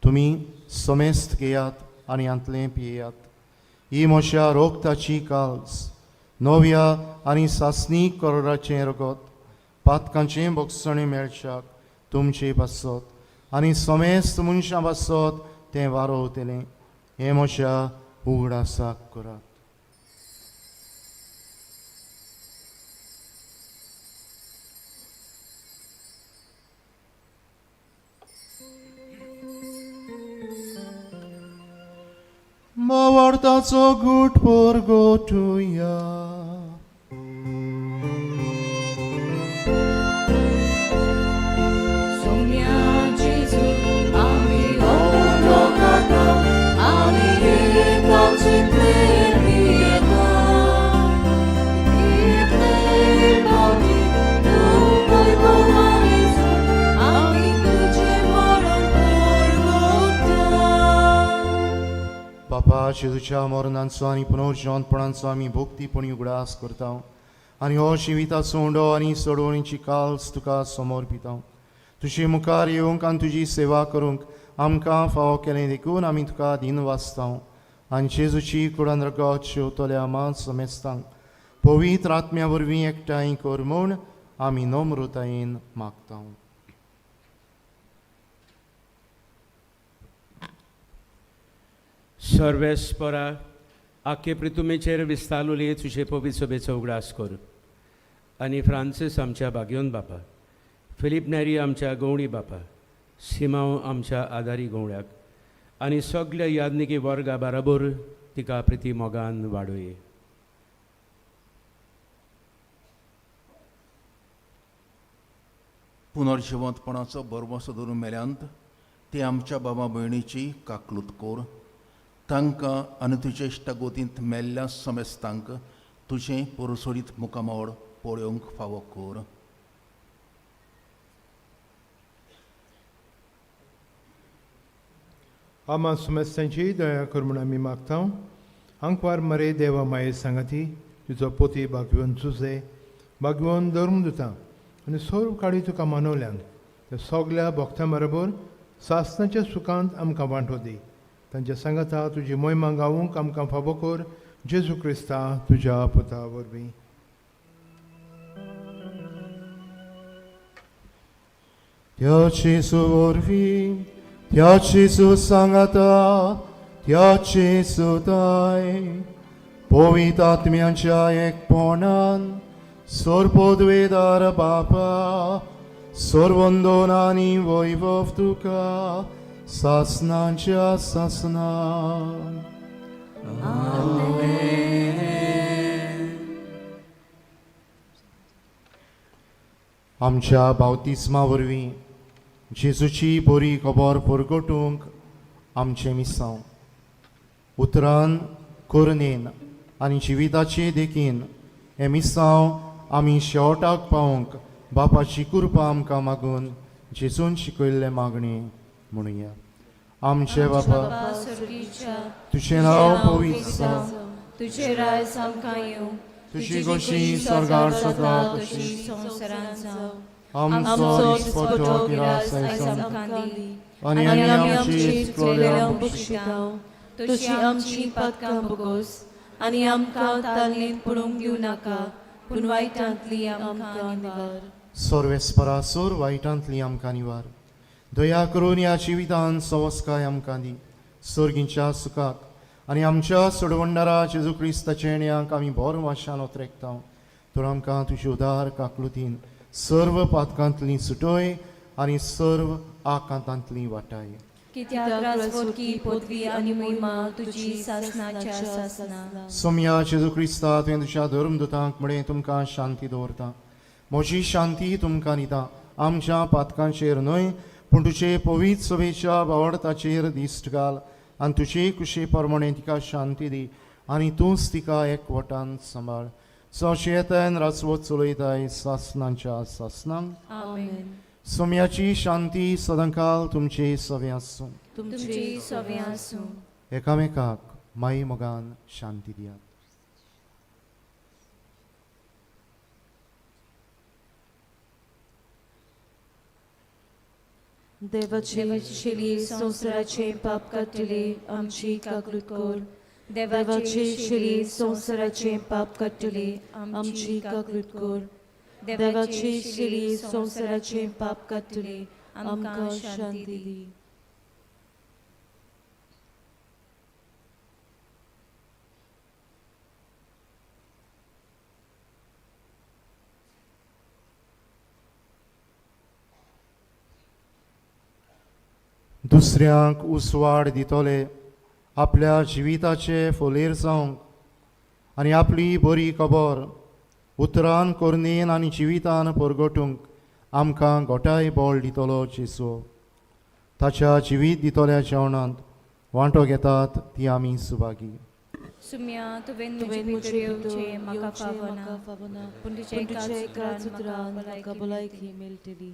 तुमी समेस्त घेयात आनी हांतलें पियेयात. ही म्हज्या रोगताची काल्स, नव्या आनी सासणी करोडाचें रगत, पातकांचें भोगसणें मेळच्याक तुमचे पासत आनी समेस्त मनशां पासत तें वारोवतलें. हें म्हज्या उगडासाक करात. भावार्थाचो गूट परगटुया.
सोम्या जेजू आमी ओंडो खाता आनी एकाच पियेता. इतले फावटी तूं पळोवपा जेजू, आमी तुजें मरण परगट्टा.
बापा, जेजूच्या मरणांचो आनी पुनर्जिवंतपणाचो आमी भोक्तीपणी उगडास करता आनी हो जिविताचो उंडो आनी सोडवणीची काल्स तुका समर्पिता. तुजे मुखार येवंक आनी तुजी सेवा करूंक आमकां फावो केलें देखून आमी तुका दिन वाचता आनी जेजूची कुडान रगत शेवतल्या मांस समेस्तांक पवित्र आत्म्या वरवीं एकठांय कर म्हूण आमी नम्रतायेन मागता.
सर्वेस्परा आखे प्रितुमेचेर विस्तारलोली तुजे पवित्र सभेचो उगडास कर आनी फ्रांसीस आमच्या बागयोन बापा, फिलीप नेरी आमच्या गवणी बापा, सिमांव आमच्या आदारी गवळ्याक आनी सगल्या यादनिकी वर्गा बराबर तिका प्रिती मोगान वाडोय.
पुनर्जिवंतपणाचो भरवंसो धरून मेल्यांत ते आमच्या बाबा भयणीची काकलूत कोर. तांकां आनी तुजे इश्टागोतींत मेल्ल्या समेस्तांक तुजें पोरसोरीत मुखामळ पळोवंक फावो कोर.
आमा सुमेस्तांची दया कर म्हूण आमी मागता. आंकवार मरे देवा माये सांगाती तुजो पोती बागयोन चुजे बागयोन धरून दिता आनी सर्व काळी तुका मानवल्यान त्या सगल्या भक्तां बरोबर सासनाच्या सुखांत आमकां वांटो दी. तांच्या सांगाता तुजी मोहिमा गावूंक आमकां फावो कर, जेजू क्रिस्ता तुज्या पुता वरवीं.
त्या जेजू वरवीं, त्या जेजू सांगाता, त्या जेजूताय पवित्र आत्म्यांच्या एकपणान सर्वपदवेदार बापा, सर्वंदोन आनी वैभव तुका सासनाच्या सासनान. आमच्या बावतिस्मा वरवीं जेजूची बरी खबर परगटूंक आमचें मिसांव उतरान, करनेन आनी जिविताचे देखीन हें मिसांव आमी शेवटाक पावोवंक बापाची कृपा आमकां मागून जेजून शिकयल्लें मागणें म्हणुया. आमचे बापा,
स्वर्गीच्या,
तुजें नांव पवित्र जावं,
तुजें राज आमकां येवं,
तुजी खोशी स्वर्गार जाता तशी
संवसारांत जावं.
आमचो दिसपट्टो गिरास आयज
आमकां दी
आनी आमी आमची चुकलेल्या
बक्षितांव, तशी आमची पातकां भोगोस आनी आमकां तालनेत पडूंक दिवं नाका, पूण वायटांतली आमकां निवार.
सर्वेस्परा सोर वायटांतली आमकां निवार. दया करून ह्या जिवितान सवस्काय आमकां दी, सर्गींच्या सुखाक आनी आमच्या सोडवंडारा जेजू क्रिस्ताच्या येण्याक आमी बोर वाशान ओतरेकता. तर आमकां तुजे उदार काकलुतीन सर्व पातकांतली सुटय आनी सर्व आकांतांतली वाटाय.
कित्याक राजवटकी पदवी आनी महिमा तुजी सासनाच्या सासना.
सोमया जेजू क्रिस्ता, तुवें तुज्या धर्मदूतांक म्हळें, तुमकां शांती दवरता, म्हजी शांती तुमकां दिता. आमच्या पातकांचेर न्हय पूण तुजे पवित्र सभेच्या बावडताचेर दिश्ट घाल आनी तुजे कुशे प्रमाणे तिका शांती दी आनी तूंच तिका एकवटान सांबाळ. सशेतायन राजवत चलयताय सासनांच्या सासनांक.
आमेन.
सोम्याची शांती सदांकाल तुमचे सवे आसूं.
तुमची सवे आसूं.
एकामेकाक माई मोगान शांती दियात.
देवाचे शिली संवसाराचे पाप काडटले आमची काकूत कर. देवाचे शिली संवसाराचे पाप काडटले आमची काकूत कर. देवाचे शिली संवसाराचे पाप काडटले आमकां शांती दी.
दुसऱ्यांक उसवाड दितले आपल्या जिविताचे फोलेर जावंक आनी आपली बरी खबर उतरान कोरणेन आनी जिवितान परगटूंक आमकां गोठाय बळ दितलो जेजू. ताच्या जिवीत दितल्या जेवणांत वांटो घेतात ती आमी सुभागी.
सुम्या तुवें
तुवें
म्हजे
म्हजे
भितर
भितर
येवचें म्हाका
येवचें
फावना
म्हाका फावना,
पूण तुज्या
पूण
एकाच
तुज्या एकाच
उतरान
उतरान
म्हाका
म्हाका
भलायकी
भलायकी मेळटली.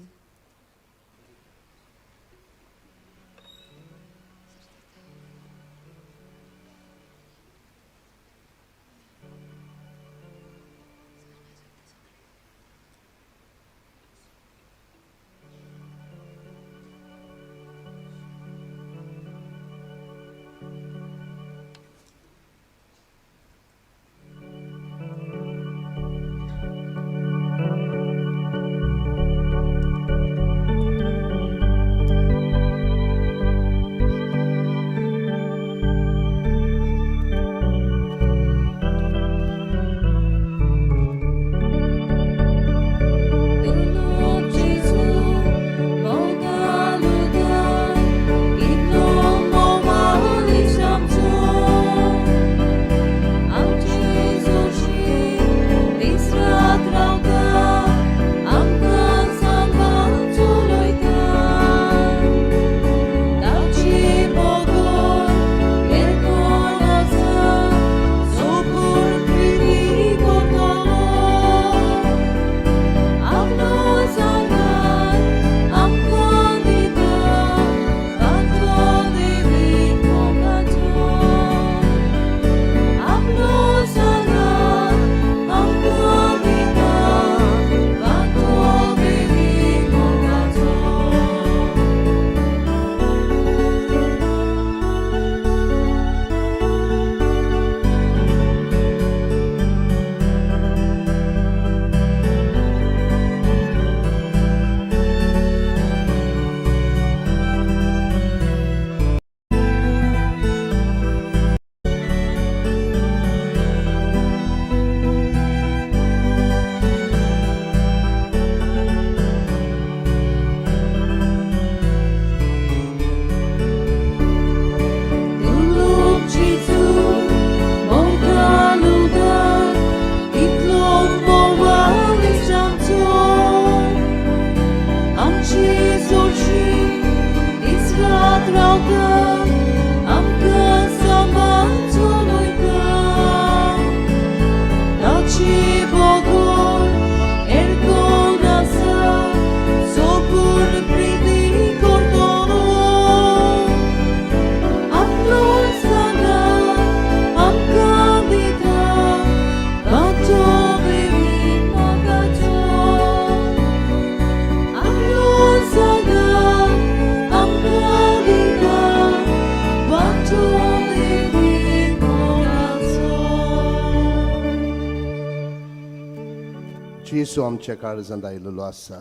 जेजू आमच्या काळजांत आयलेलो आसा.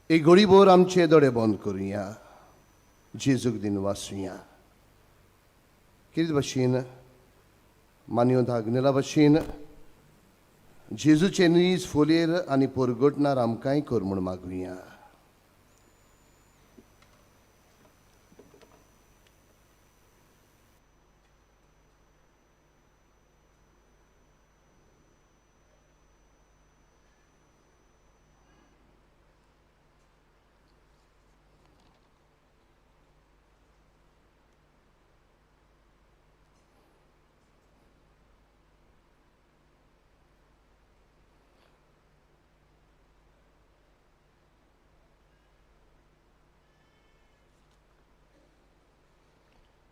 एक घडीभर आमचे दोळे बंद करुया, जेजूक दिन वाचुया. कितें भशेन मान्यो धागनेला भशेन जेजूचे नीज फोलेर आनी पोरगटणार आमकांय कर म्हूण मागुया.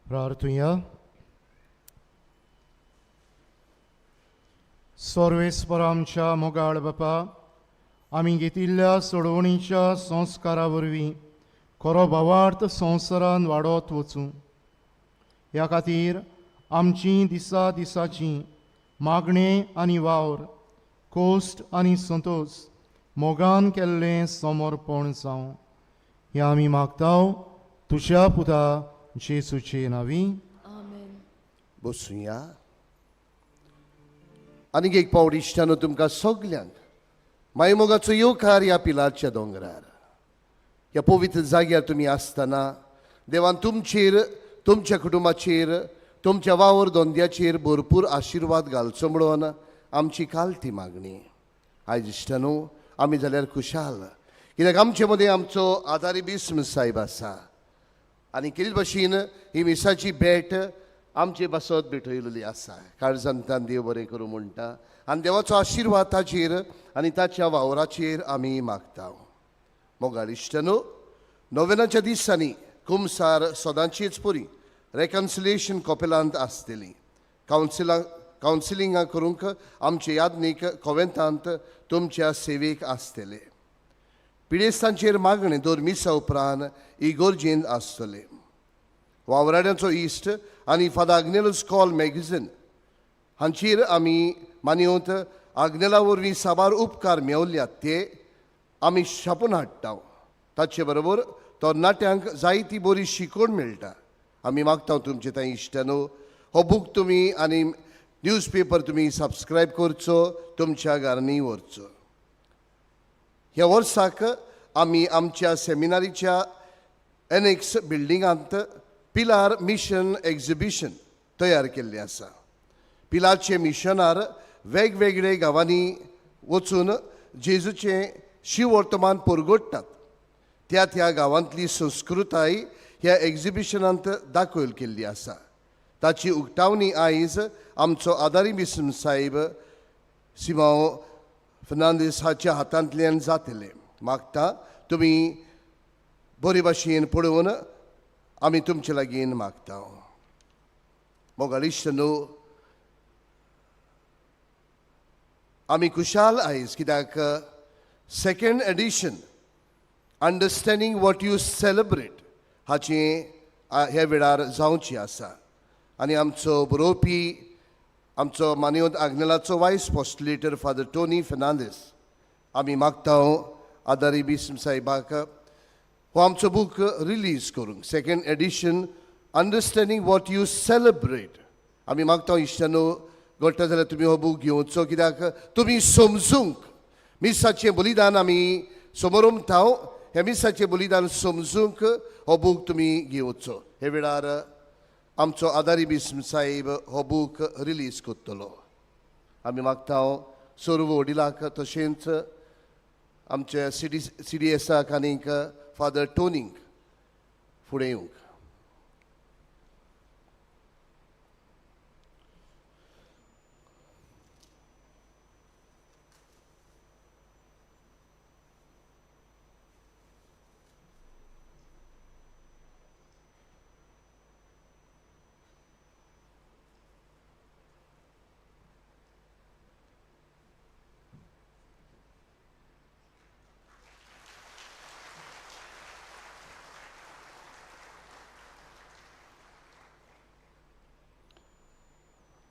प्रार्थुया. सर्वेस्पर आमच्या मोगाळ बापा, आमी घेतिल्ल्या सोडवणीच्या संस्कारा वरवीं खरो भावार्थ संवसारान वाडत वचूं. ह्या खातीर आमची दिसा दिसाची मागणें आनी वावर, कोश्ट आनी संतोश मोगान केल्लें समर्पण जावं. हें आमी मागता तुज्या पुता जेजूचे नांवी.
आमेन.
बसुया. आनीक एक पावट इश्टानो तुमकां सगल्यांक मायमोगाचो येवकार ह्या पिलारच्या दोंगरार, ह्या पवित्र जाग्यार तुमी आसतना देवान तुमचेर तुमच्या कुटुंबाचेर, तुमच्या वावर धंद्याचेर भरपूर आशिर्वाद घालचो म्हणून आमची कालती मागणी. आयज इश्टानू आमी जाल्यार खुशाल कित्याक आमचे मदीं आमचो आदारी बिस्म साहेब आसा आनी केली भशेन ही मिसाची भेट आमचे पासत भेटयलेली आसा. काळजांतान देव बरें करूं म्हणटा आनी देवाचो आशिर्वाद ताचेर आनी ताच्या वावराचेर आमी मागता. मोगाळ इश्टानू, नोवेनाच्या दिसांनी कुमसार सदांचीच पुरी रेकन्सिलिएशन कॉपेलांत आसतली. कावन्सिलिंगां करूंक आमचे यादनीक कोवेंतांत तुमच्या सेवेक आसतले. पिडेस्तांचेर मागणें दर मिसा उपरांत इगोर्जेंत आसतले. वावराड्यांचो इश्ट आनी फादर आग्नेलस कॉल मॅगझीन हांचेर आमी मानयत आग्नेला वरवीं साबार उपकार मेवल्यात ते आमी छापून हाडटा. ताचे बरोबर तरणाट्यांक जायती बरी शिकवण मेळटा. आमी मागता तुमचे थंय इश्टानो हो बूक तुमी आनी न्यूज पेपर तुमी सबस्क्रायब करचो, तुमच्या घरांनी व्हरचो. ह्या वर्साक आमी आमच्या सेमिनारीच्या एनेक्स बिल्डिंगांत पिलार मिशन एक्झिबिशन तयार केल्लें आसा. पिलारचे मिशनार वेगवेगळे गांवांनी वचून जेजूचें शिववर्तमान परगटतात. त्या त्या गांवांतली संस्कृताय ह्या एक्झिबिशनांत दाखयल केल्ली आसा. ताची उक्तावणी आयज आमचो आदारी बिस्म साहेब सिमांव फर्नांडीस हाच्या हातांतल्यान जातलें. मागता तुमी बरे भाशेन पळोवन आमी तुमचे लागीं मागता. मोगाळ इश्ट न्हू, आमी खुशाल आयज कित्याक second edition understanding what you celebrate हाचें ह्या वेळार जावची आसा. आनी आमचो बरोवपी आमचो मानवत आग्नेलाचो vice postulator father Tony Fernandes आमी मागता आदारी बिस्म साहेबाक हो आमचो बूक रिलीज करूंक, second edition understanding what you celebrate. आमी मागता इश्टानो घडटा जाल्यार तुमी हो बूक घेवचो कित्याक तुमी समजूंक मिसाचें बलिदान आमी समोर उमता, हें मिसाचें बलिदान समजूंक हो बूक तुमी घेवचो. हे वेळार आमचो आदारी बिस्म साहेब हो बूक रिलीज करतलो. आमी मागता सर्व वडिलाक तशेंच आमच्या सी डी एसाक आनीक फादर टोनीक फुडें येवंक.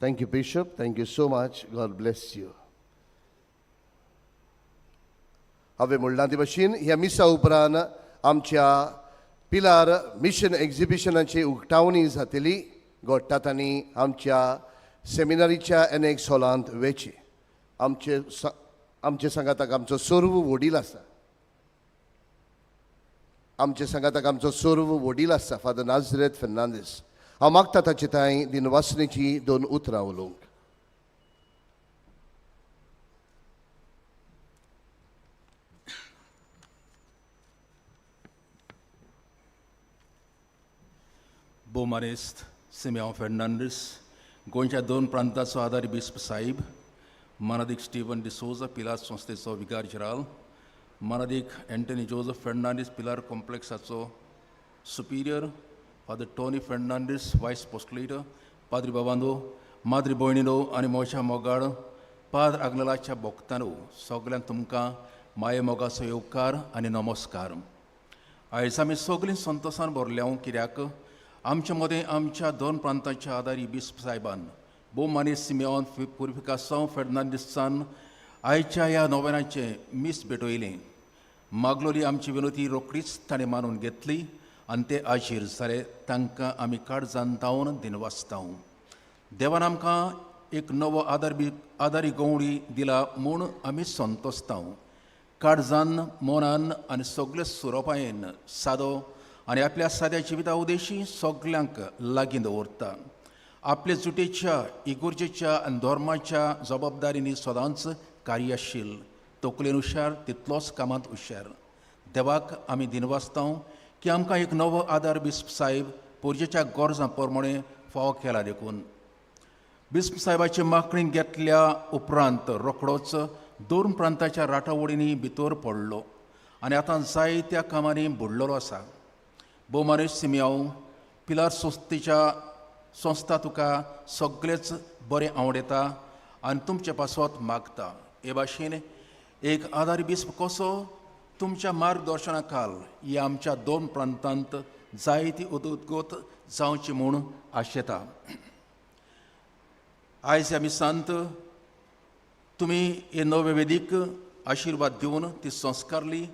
Thank you, Bishop. Thank you so much. God bless you. हांवें म्हणलां ते भशेन ह्या मिसा उपरांत आमच्या पिलार मिशन एक्झिबिशनाची उक्तावणी जातली. घडटा तांणी आमच्या सेमिनारीच्या एनेक्स हॉलांत वेची. आमचे सांगाताक आमचो सर्व वडील आसा. आमचे सांगाताक आमचो सर्व वडील आसा फादर नाजरेत फर्नांडीस. हांव मागता ताचे थंय दिनवासनेची दोन उतरां उलोवंक.
भोवमानेस्त सिमेआंव फेर्नांडीस, गोंयच्या दोन प्रांताचो आदारी बिस्प साहेब, मानादीक स्टीवन डिसोजा पिलार संस्थेचो विगार जेराल, मानादीक एंटनी जोजफ फेर्नांडीस पिलार कॉम्प्लेक्साचो superior, father Tony Fernandes vice postulator, पाद्री बाबांदो, माद्री भयणीनो आनी म्हज्या मोगाळ पाद्र आग्नेलाच्या भोक्तानो, सगल्यांक तुमकां माये मोगाचो येवकार आनी नमस्कार. आयज आमी सगळीं संतोसान भरल्या कित्याक आमच्या मदें आमच्या दोन प्रांताच्या आदारी बिस्प साहेबान भोवमानी सिमेऑन पुरिफिकासांव फेर्नांडीसान आयच्या ह्या नोवेनाचें मीस भेटयलें. मागलोली आमची विनोती रोखडीच ताणें मानून घेतली आनी ते आजीर जाले. तांकां आमी काळजान धांवन दिनवासताव. देवान आमकां एक नवो आदारी गवळी दिला म्हूण आमी संतोसताव. काळजान मनान आनी सगळे सुरोपायेन सादो आनी आपल्या साद्या जिविता उदेशी सगल्यांक लागीं दवरता. आपले जुटेच्या इगोर्जेच्या आनी धर्माच्या जबाबदारींनी सदांच कार्यशील, तकलेन हुशार तितलोच कामांत हुशार. देवाक आमी दिनवासता की आमकां एक नवो आदार बिस्प साहेब पोरजेच्या गरजां प्रमाणे फावो केला देखून. बिस्प साहेबाची मागणी घेतल्या उपरांत रोखडोच दोन प्रांताच्या राटावळींनी भितर पडलो आनी आतां जायत्या कामांनी बुडलेलो आसा. भोवमानेश सिमियांव, पिलार संस्थेच्या संस्था तुका सगळेच बरें आवडटा आनी तुमचे पासत मागता. हे भाशेन एक आदारी बिस्प कसो तुमच्या मार्गदर्शना खाल ह्या आमच्या दोन प्रांतांत जायती उदरगत जावची म्हूण आशेता. आयज ह्या मिसांत तुमी हे नवे वेदीक आशिर्वाद दिवन ती संस्कारली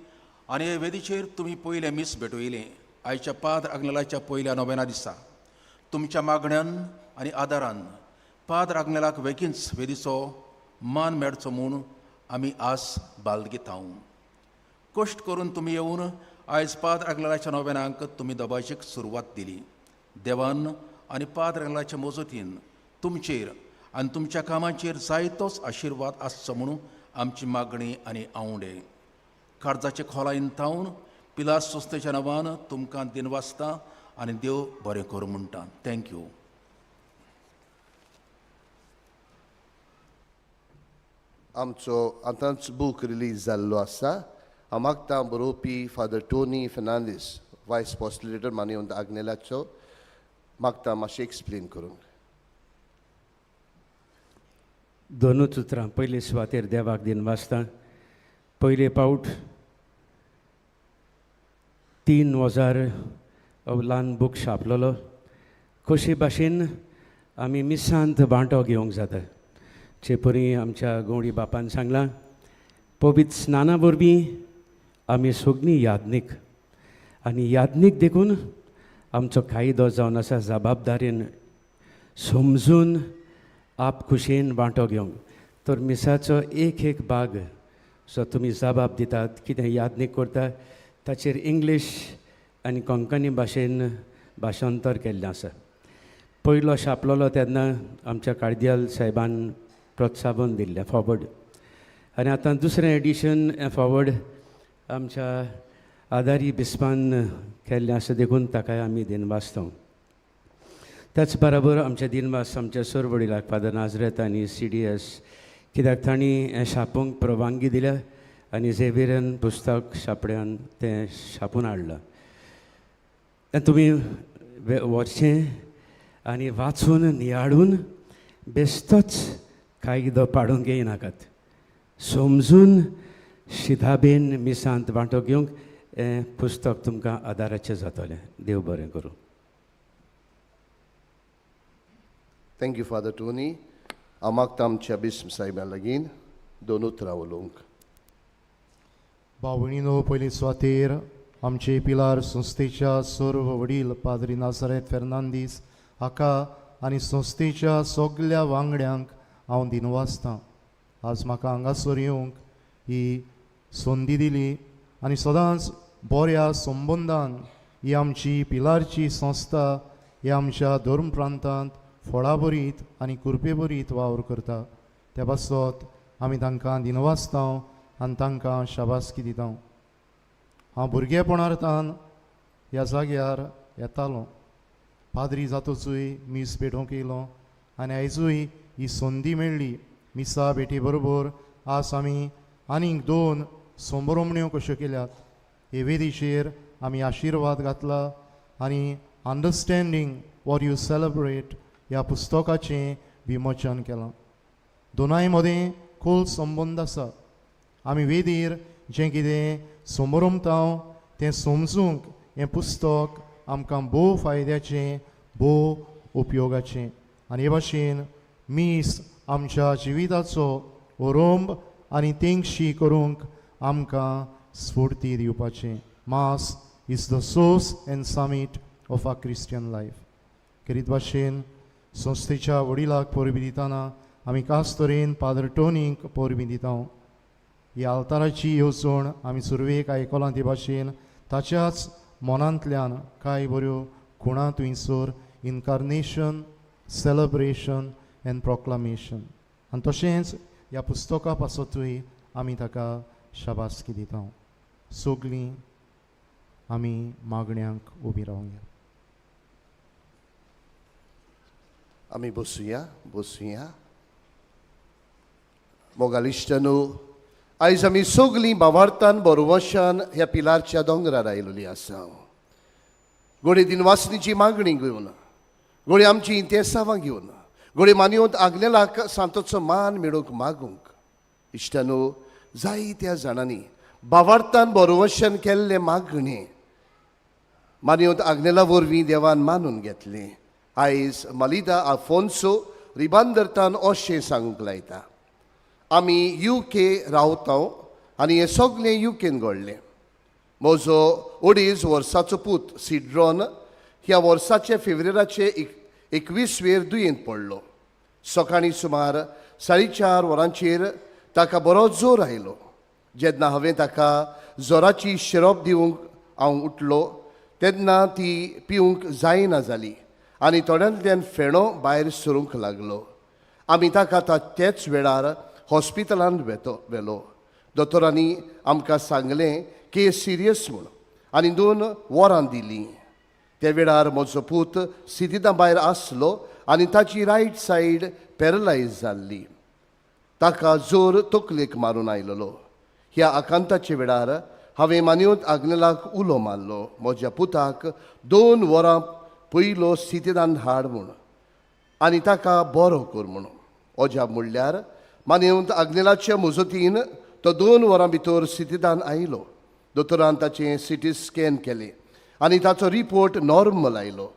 आनी हे वेदीचेर तुमी पयलें मीस भेटयलें. आयच्या पाद्र आग्नेलाच्या पयल्या नोवेना दिसा तुमच्या मागण्यान आनी आदारान पाद्र आग्नेलाक वेगींच वेदीचो मान मेळचो म्हूण आमी आस बाळगिता. कश्ट करून तुमी येवन आयज पाद्र आग्नेलाच्या नोवेनाक तुमी दबाजीक सुरवात दिली. देवान आनी पाद्र आग्नेलाच्या मजतीन तुमचेर आनी तुमच्या कामाचेर जायतोच आशिर्वाद आसचो म्हणून आमची मागणी आनी आवडे. काळजाचे खोलायेन थावन पिलार संस्थेच्या नांवान तुमकां दिनवासता आनी देव बरें करूं म्हणटा. Thank you.
आमचो आतांच बूक रिलीज जाल्लो आसा. हांव मागता बरोवपी father Tony Fernandes, vice postulator मानवंत आग्नेलाचो, मागता मातशें एक्सप्लेन करूंक.
दोनूच उतरां. पयले सुवातेर देवाक दिनवासता. पयले पावट 3000 ल्हान बूक छापलेलो. कशे भाशेन आमी मिसांत वांटो घेवंक जाता जे परी आमच्या गवळी बापान सांगलां, पवित्र स्नाना वरवीं आमी सगळीं याज्ञीक आनी याज्ञीक देखून आमचो कायदो जावन आसा जबाबदारीन समजून आप खुशयेन वांटो घेवंक. तर मिसाचो एक एक भाग जो तुमी जबाब दितात, कितें याज्ञीक करता ताचेर इंग्लीश आनी कोंकणी भाशेन भाशांतर केल्लें आसा. पयलो छापलेलो तेन्ना आमच्या कार्दियाल साहेबान प्रोत्साहन दिल्लें फॉवर्ड, आनी आतां दुसरें एडिशन हें फॉवर्ड आमच्या आदारी बिस्पान केल्लें आसा देखून ताकाय आमी दिनवासता. त्याच बराबर आमचे दिनवास आमच्या सर वडिलाक फादर नाजरेत आनी CDS, कित्याक तांणी हें छापूंक परवानगी दिल्या आनी झेवियरान पुस्तक छापड्यान तें छापून हाडलां. तें तुमी व्हरचें आनी वाचून नियाळून बेश्टोच कायदो पाडूंक येयनाकात, समजून शिदाबेन मिसांत वांटो घेवंक हें पुस्तक तुमकां आदाराचें जातलें. देव बरें करूं.
Thank you father Tony. हांव मागता आमच्या बिस्म साहेबा लागीं दोन उतरां उलोवंक.
भाव भयणीनो, पयली सुवातेर आमचे पिलार संस्थेच्या सर्व वडील पाद्री नाजरेत फेर्नांदीस हाका आनी संस्थेच्या सगल्या वांगड्यांक हांव दिनवासतां. आज म्हाका हांगासर येवंक ही संदी दिली आनी सदांच बऱ्या संबंदान ही आमची पिलारची संस्था ही आमच्या धर्म प्रांतांत फळाभरीत आनी कृपेभरीत वावर करता. त्या पासत आमी तांकां दिनवासता आनी तांकां शाबासकी दिता. हांव भुरगेपणार तान ह्या जाग्यार येतालो. पाद्री जातोचूय मीस भेटोवंक येयलो आनी आयजूय ही संदी मेळ्ळी मिसा भेटी बरोबर आज आमी आनीक 2 संभ्रमण्यो कश्यो केल्यात. हे वेदीचेर आमी आशिर्वाद घातला आनी अंडरस्टँडींग what you celebrate ह्या पुस्तकाचें विमोचन केलां. दोनाय मदें खोल संबंद आसा. आमी वेदीर जें कितें समरमता तें समजूंक हें पुस्तक आमकां भोव फायद्याचें, भोव उपयोगाचें. आनी हे भाशेन मीस आमच्या जिविताचो ओरोंब आनी तेंगशी करूंक आमकां स्फूर्ती दिवपाचें. Mass is the source and summit of our Christian life. खेरीत भाशेन संस्थेच्या वडिलाक परबी दितना आमी खास तरेन फादर टोनीक परबी दिता. ही आल्ताराची येवजण आमी सुरवेक आयकलां ते भाशेन ताच्याच मनांतल्यान कांय बऱ्यो खुणा थंयसर इनकार्नेशन, सेलब्रेशन एंड प्रोक्लामेशन आनी तशेंच ह्या पुस्तका पासतूय आमी ताका शाबासकी दिता. सगळीं आमी मागण्यांक उबी रावया.
आमी बसुया बसुया. मोगाल इश्टांनो, आयज आमी सगळीं भावार्थान बरवशान ह्या पिलारच्या दोंगरार आयिल्ली आसा. घोडे दिनवासनीची मागणी घेवन, घोडे आमची इंतेसांवां घेवन, घोडे मानयोत आग्नेलाक सांतोचो मान मेळोवंक मागूंक. इश्टांनो, जायत्या जाणांनी भावार्थान बरवशान केल्लें मागणें मानयोत आग्नेला वरवीं देवान मानून घेतलें. आयज मलिदा आफोन्सो रिबांदरतान अशें सांगूंक लायता, आमी युके रावता आनी हें सगळें युकेन घडलें. म्हजो 2.5 वर्साचो पूत सिड्रॉन ह्या वर्साचे फेब्रेराचे 21वेर दुयेंत पडलो. सकाळीं सुमार 4:30 वरांचेर ताका बरो जोर आयलो. जेन्ना हांवें ताका जोराची शिरोप दिवंक हांव उठलो तेन्ना ती पिवंक जायना जाली आनी थोड्यांतल्यान फेणो भायर सरूंक लागलो. आमी ताका तेच वेळार हॉस्पिटलांत व्हेलो. दोतोरांनी आमकां सांगलें की सिरियस म्हूण आनी 2 वरां दिलीं. त्या वेळार म्हजो पूत सिदिदा भायर आसलो आनी ताची रायट सायड पॅरलायज जाल्ली. ताका जोर तकलेक मारून आयलेलो. ह्या आकांताच्या वेळार हांवें मानयोत आग्नेलाक उलो मारलो, म्हज्या पुताक 2 वरां पयलो सितिदान हाड म्हूण आनी ताका बरो कर म्हूण. अजाप म्हणल्यार मानयोत आग्नेलाच्या मुजतीन तो 2 वरां भितर सितिदान आयलो. दोतोरान ताचें सिटी स्कॅन केलें आनी ताचो रिपोर्ट नॉर्मल आयलो.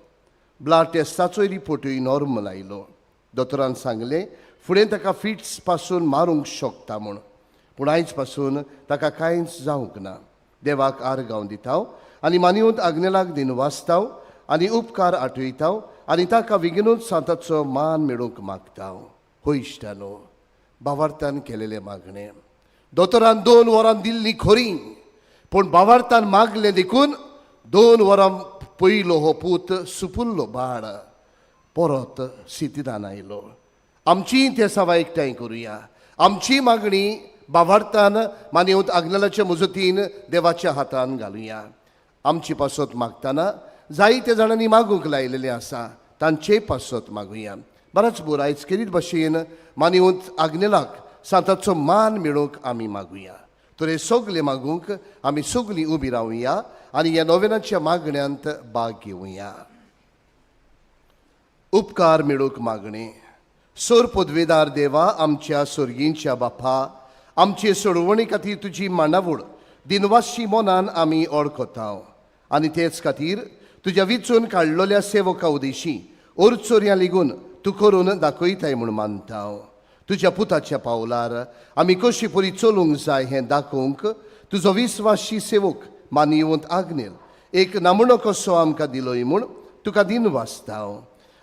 ब्लड टेस्टाचोय रिपोर्टूय नॉर्मल आयलो. दोतोरान सांगलें फुडें ताका फिट्स पासून मारूंक शकता म्हूण, पूण आयज पासून ताका कांयच जावंक ना. देवाक आर्गांव दिता आनी मानयोत आग्नेलाक दिनवासता आनी उपकार आठयता आनी ताका विगिनूच सांताचो मान मेळोवंक मागता. हो इश्टानो, भावार्थान केलेलें मागणें दोतोरान 2 वरां दिल्ली खरी, पूण भावार्थान मागलें देखून 2 वरां पयलो हो पूत सुपुल्लो बाळ परत सितिदान आयलो. आमची ते सवा एकठांय करुया. आमची मागणी भावार्थान मानयोत आग्नेलाच्या मुजतीन देवाच्या हातान घालुया. आमची पासत मागतना जायते जाणांनी मागूंक लायलेलें आसा, तांचे पासत मागुया. बरोच बोर आयज केरीत भशेन मानयोत आग्नेलाक सांताचो मान मेळोवंक आमी मागुया. तर हे सगळे मागूंक आमी सगळीं उबी रावया आनी ह्या नोवेनाच्या मागण्यांत भाग घेवया. उपकार मेळोवंक मागणें. सोर पदवेदार देवा, आमच्या सोर्गींच्या बापा, आमचे सोडवणी खातीर तुजी मांडावळ दिनवाशी मनान आमी ओळखता आनी तेच खातीर तुज्या विचून काडलेल्या सेवका उदेशी ओरचोरयां लिगून तूं करून दाखयताय म्हूण मानता. तुज्या पुताच्या पावलार आमी कशी परी चलूंक जाय हें दाखोवंक तुजो विस्वाशी सेवक मानयवंत आग्नेल एक नमुनो कसो आमकां दिलोय म्हूण तुका दिनवासता.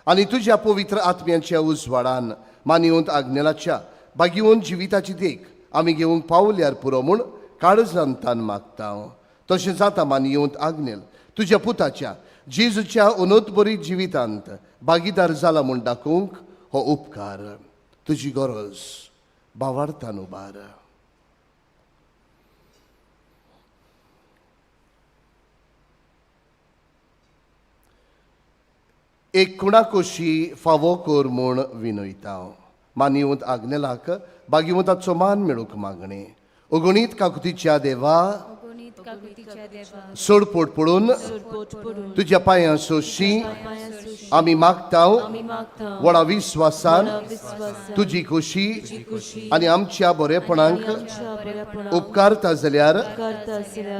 आनी तुज्या पवित्र आत्म्याच्या उजवाडान मानयवंत आग्नेलाच्या बागीवन जिविताची देख आमी घेवंक पावल्यार पुरो म्हूण काळजांतान मागता. तशें जाता मानयवंत आग्नेल तुज्या पुताच्या जेजूच्या अनोतबरी जिवितांत भागीदार जाला म्हूण दाखोवंक हो उपकार तुजी गरज भावार्थान उबार. एक कुणाकोशी फावो कर म्हूण विनयता. मानयवंत आग्नेलाक बागीवंताचो मान मेळूंक मागणें. अगणीत काकुतीच्या देवा, सोडपोट पडून तुज्या पांयां सोशी आमी मागता. व्हडा विस्वासान तुजी खोशी आनी आमच्या बरेपणाक उपकारता जाल्यार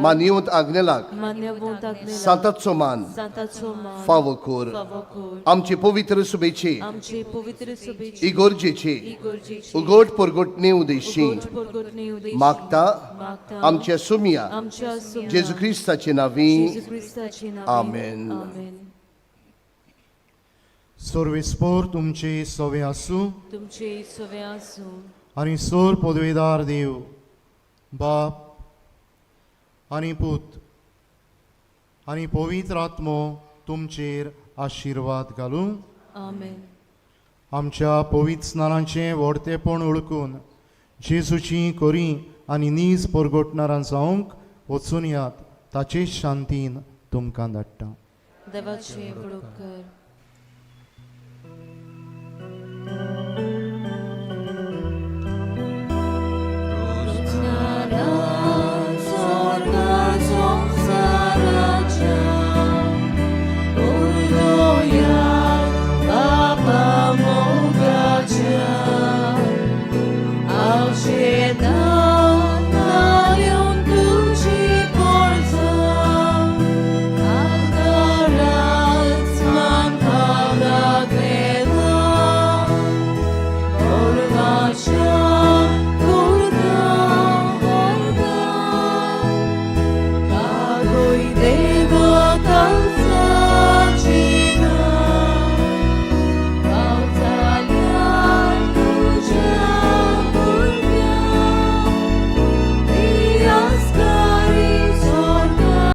मानयवंत आग्नेलाक सांताचो मान फावो कर. आमचे पवित्र सुबेचे इगोर्जेचे उगोट परगोटणे उदेशी मागता आमच्या सुमिया जेजू क्रिस्ताचे नांवी. आमेन.
सर्वेस्पोर तुमचे सवे आसूं
तुमचे सवे आसूं.
आनी सोर पदवेदार देव बाप आनी पूत आनी पवित्र आत्मो तुमचेर आशिर्वाद घालूं.
आमेन.
आमच्या पवित्र स्नानाचें व्हडतेपण ओळखून जेजूची कोरी आनी नीज परगटणारां जावंक वचून यात. ताचे शांतीन तुमकां धाडटा.
देवाचे उपकार.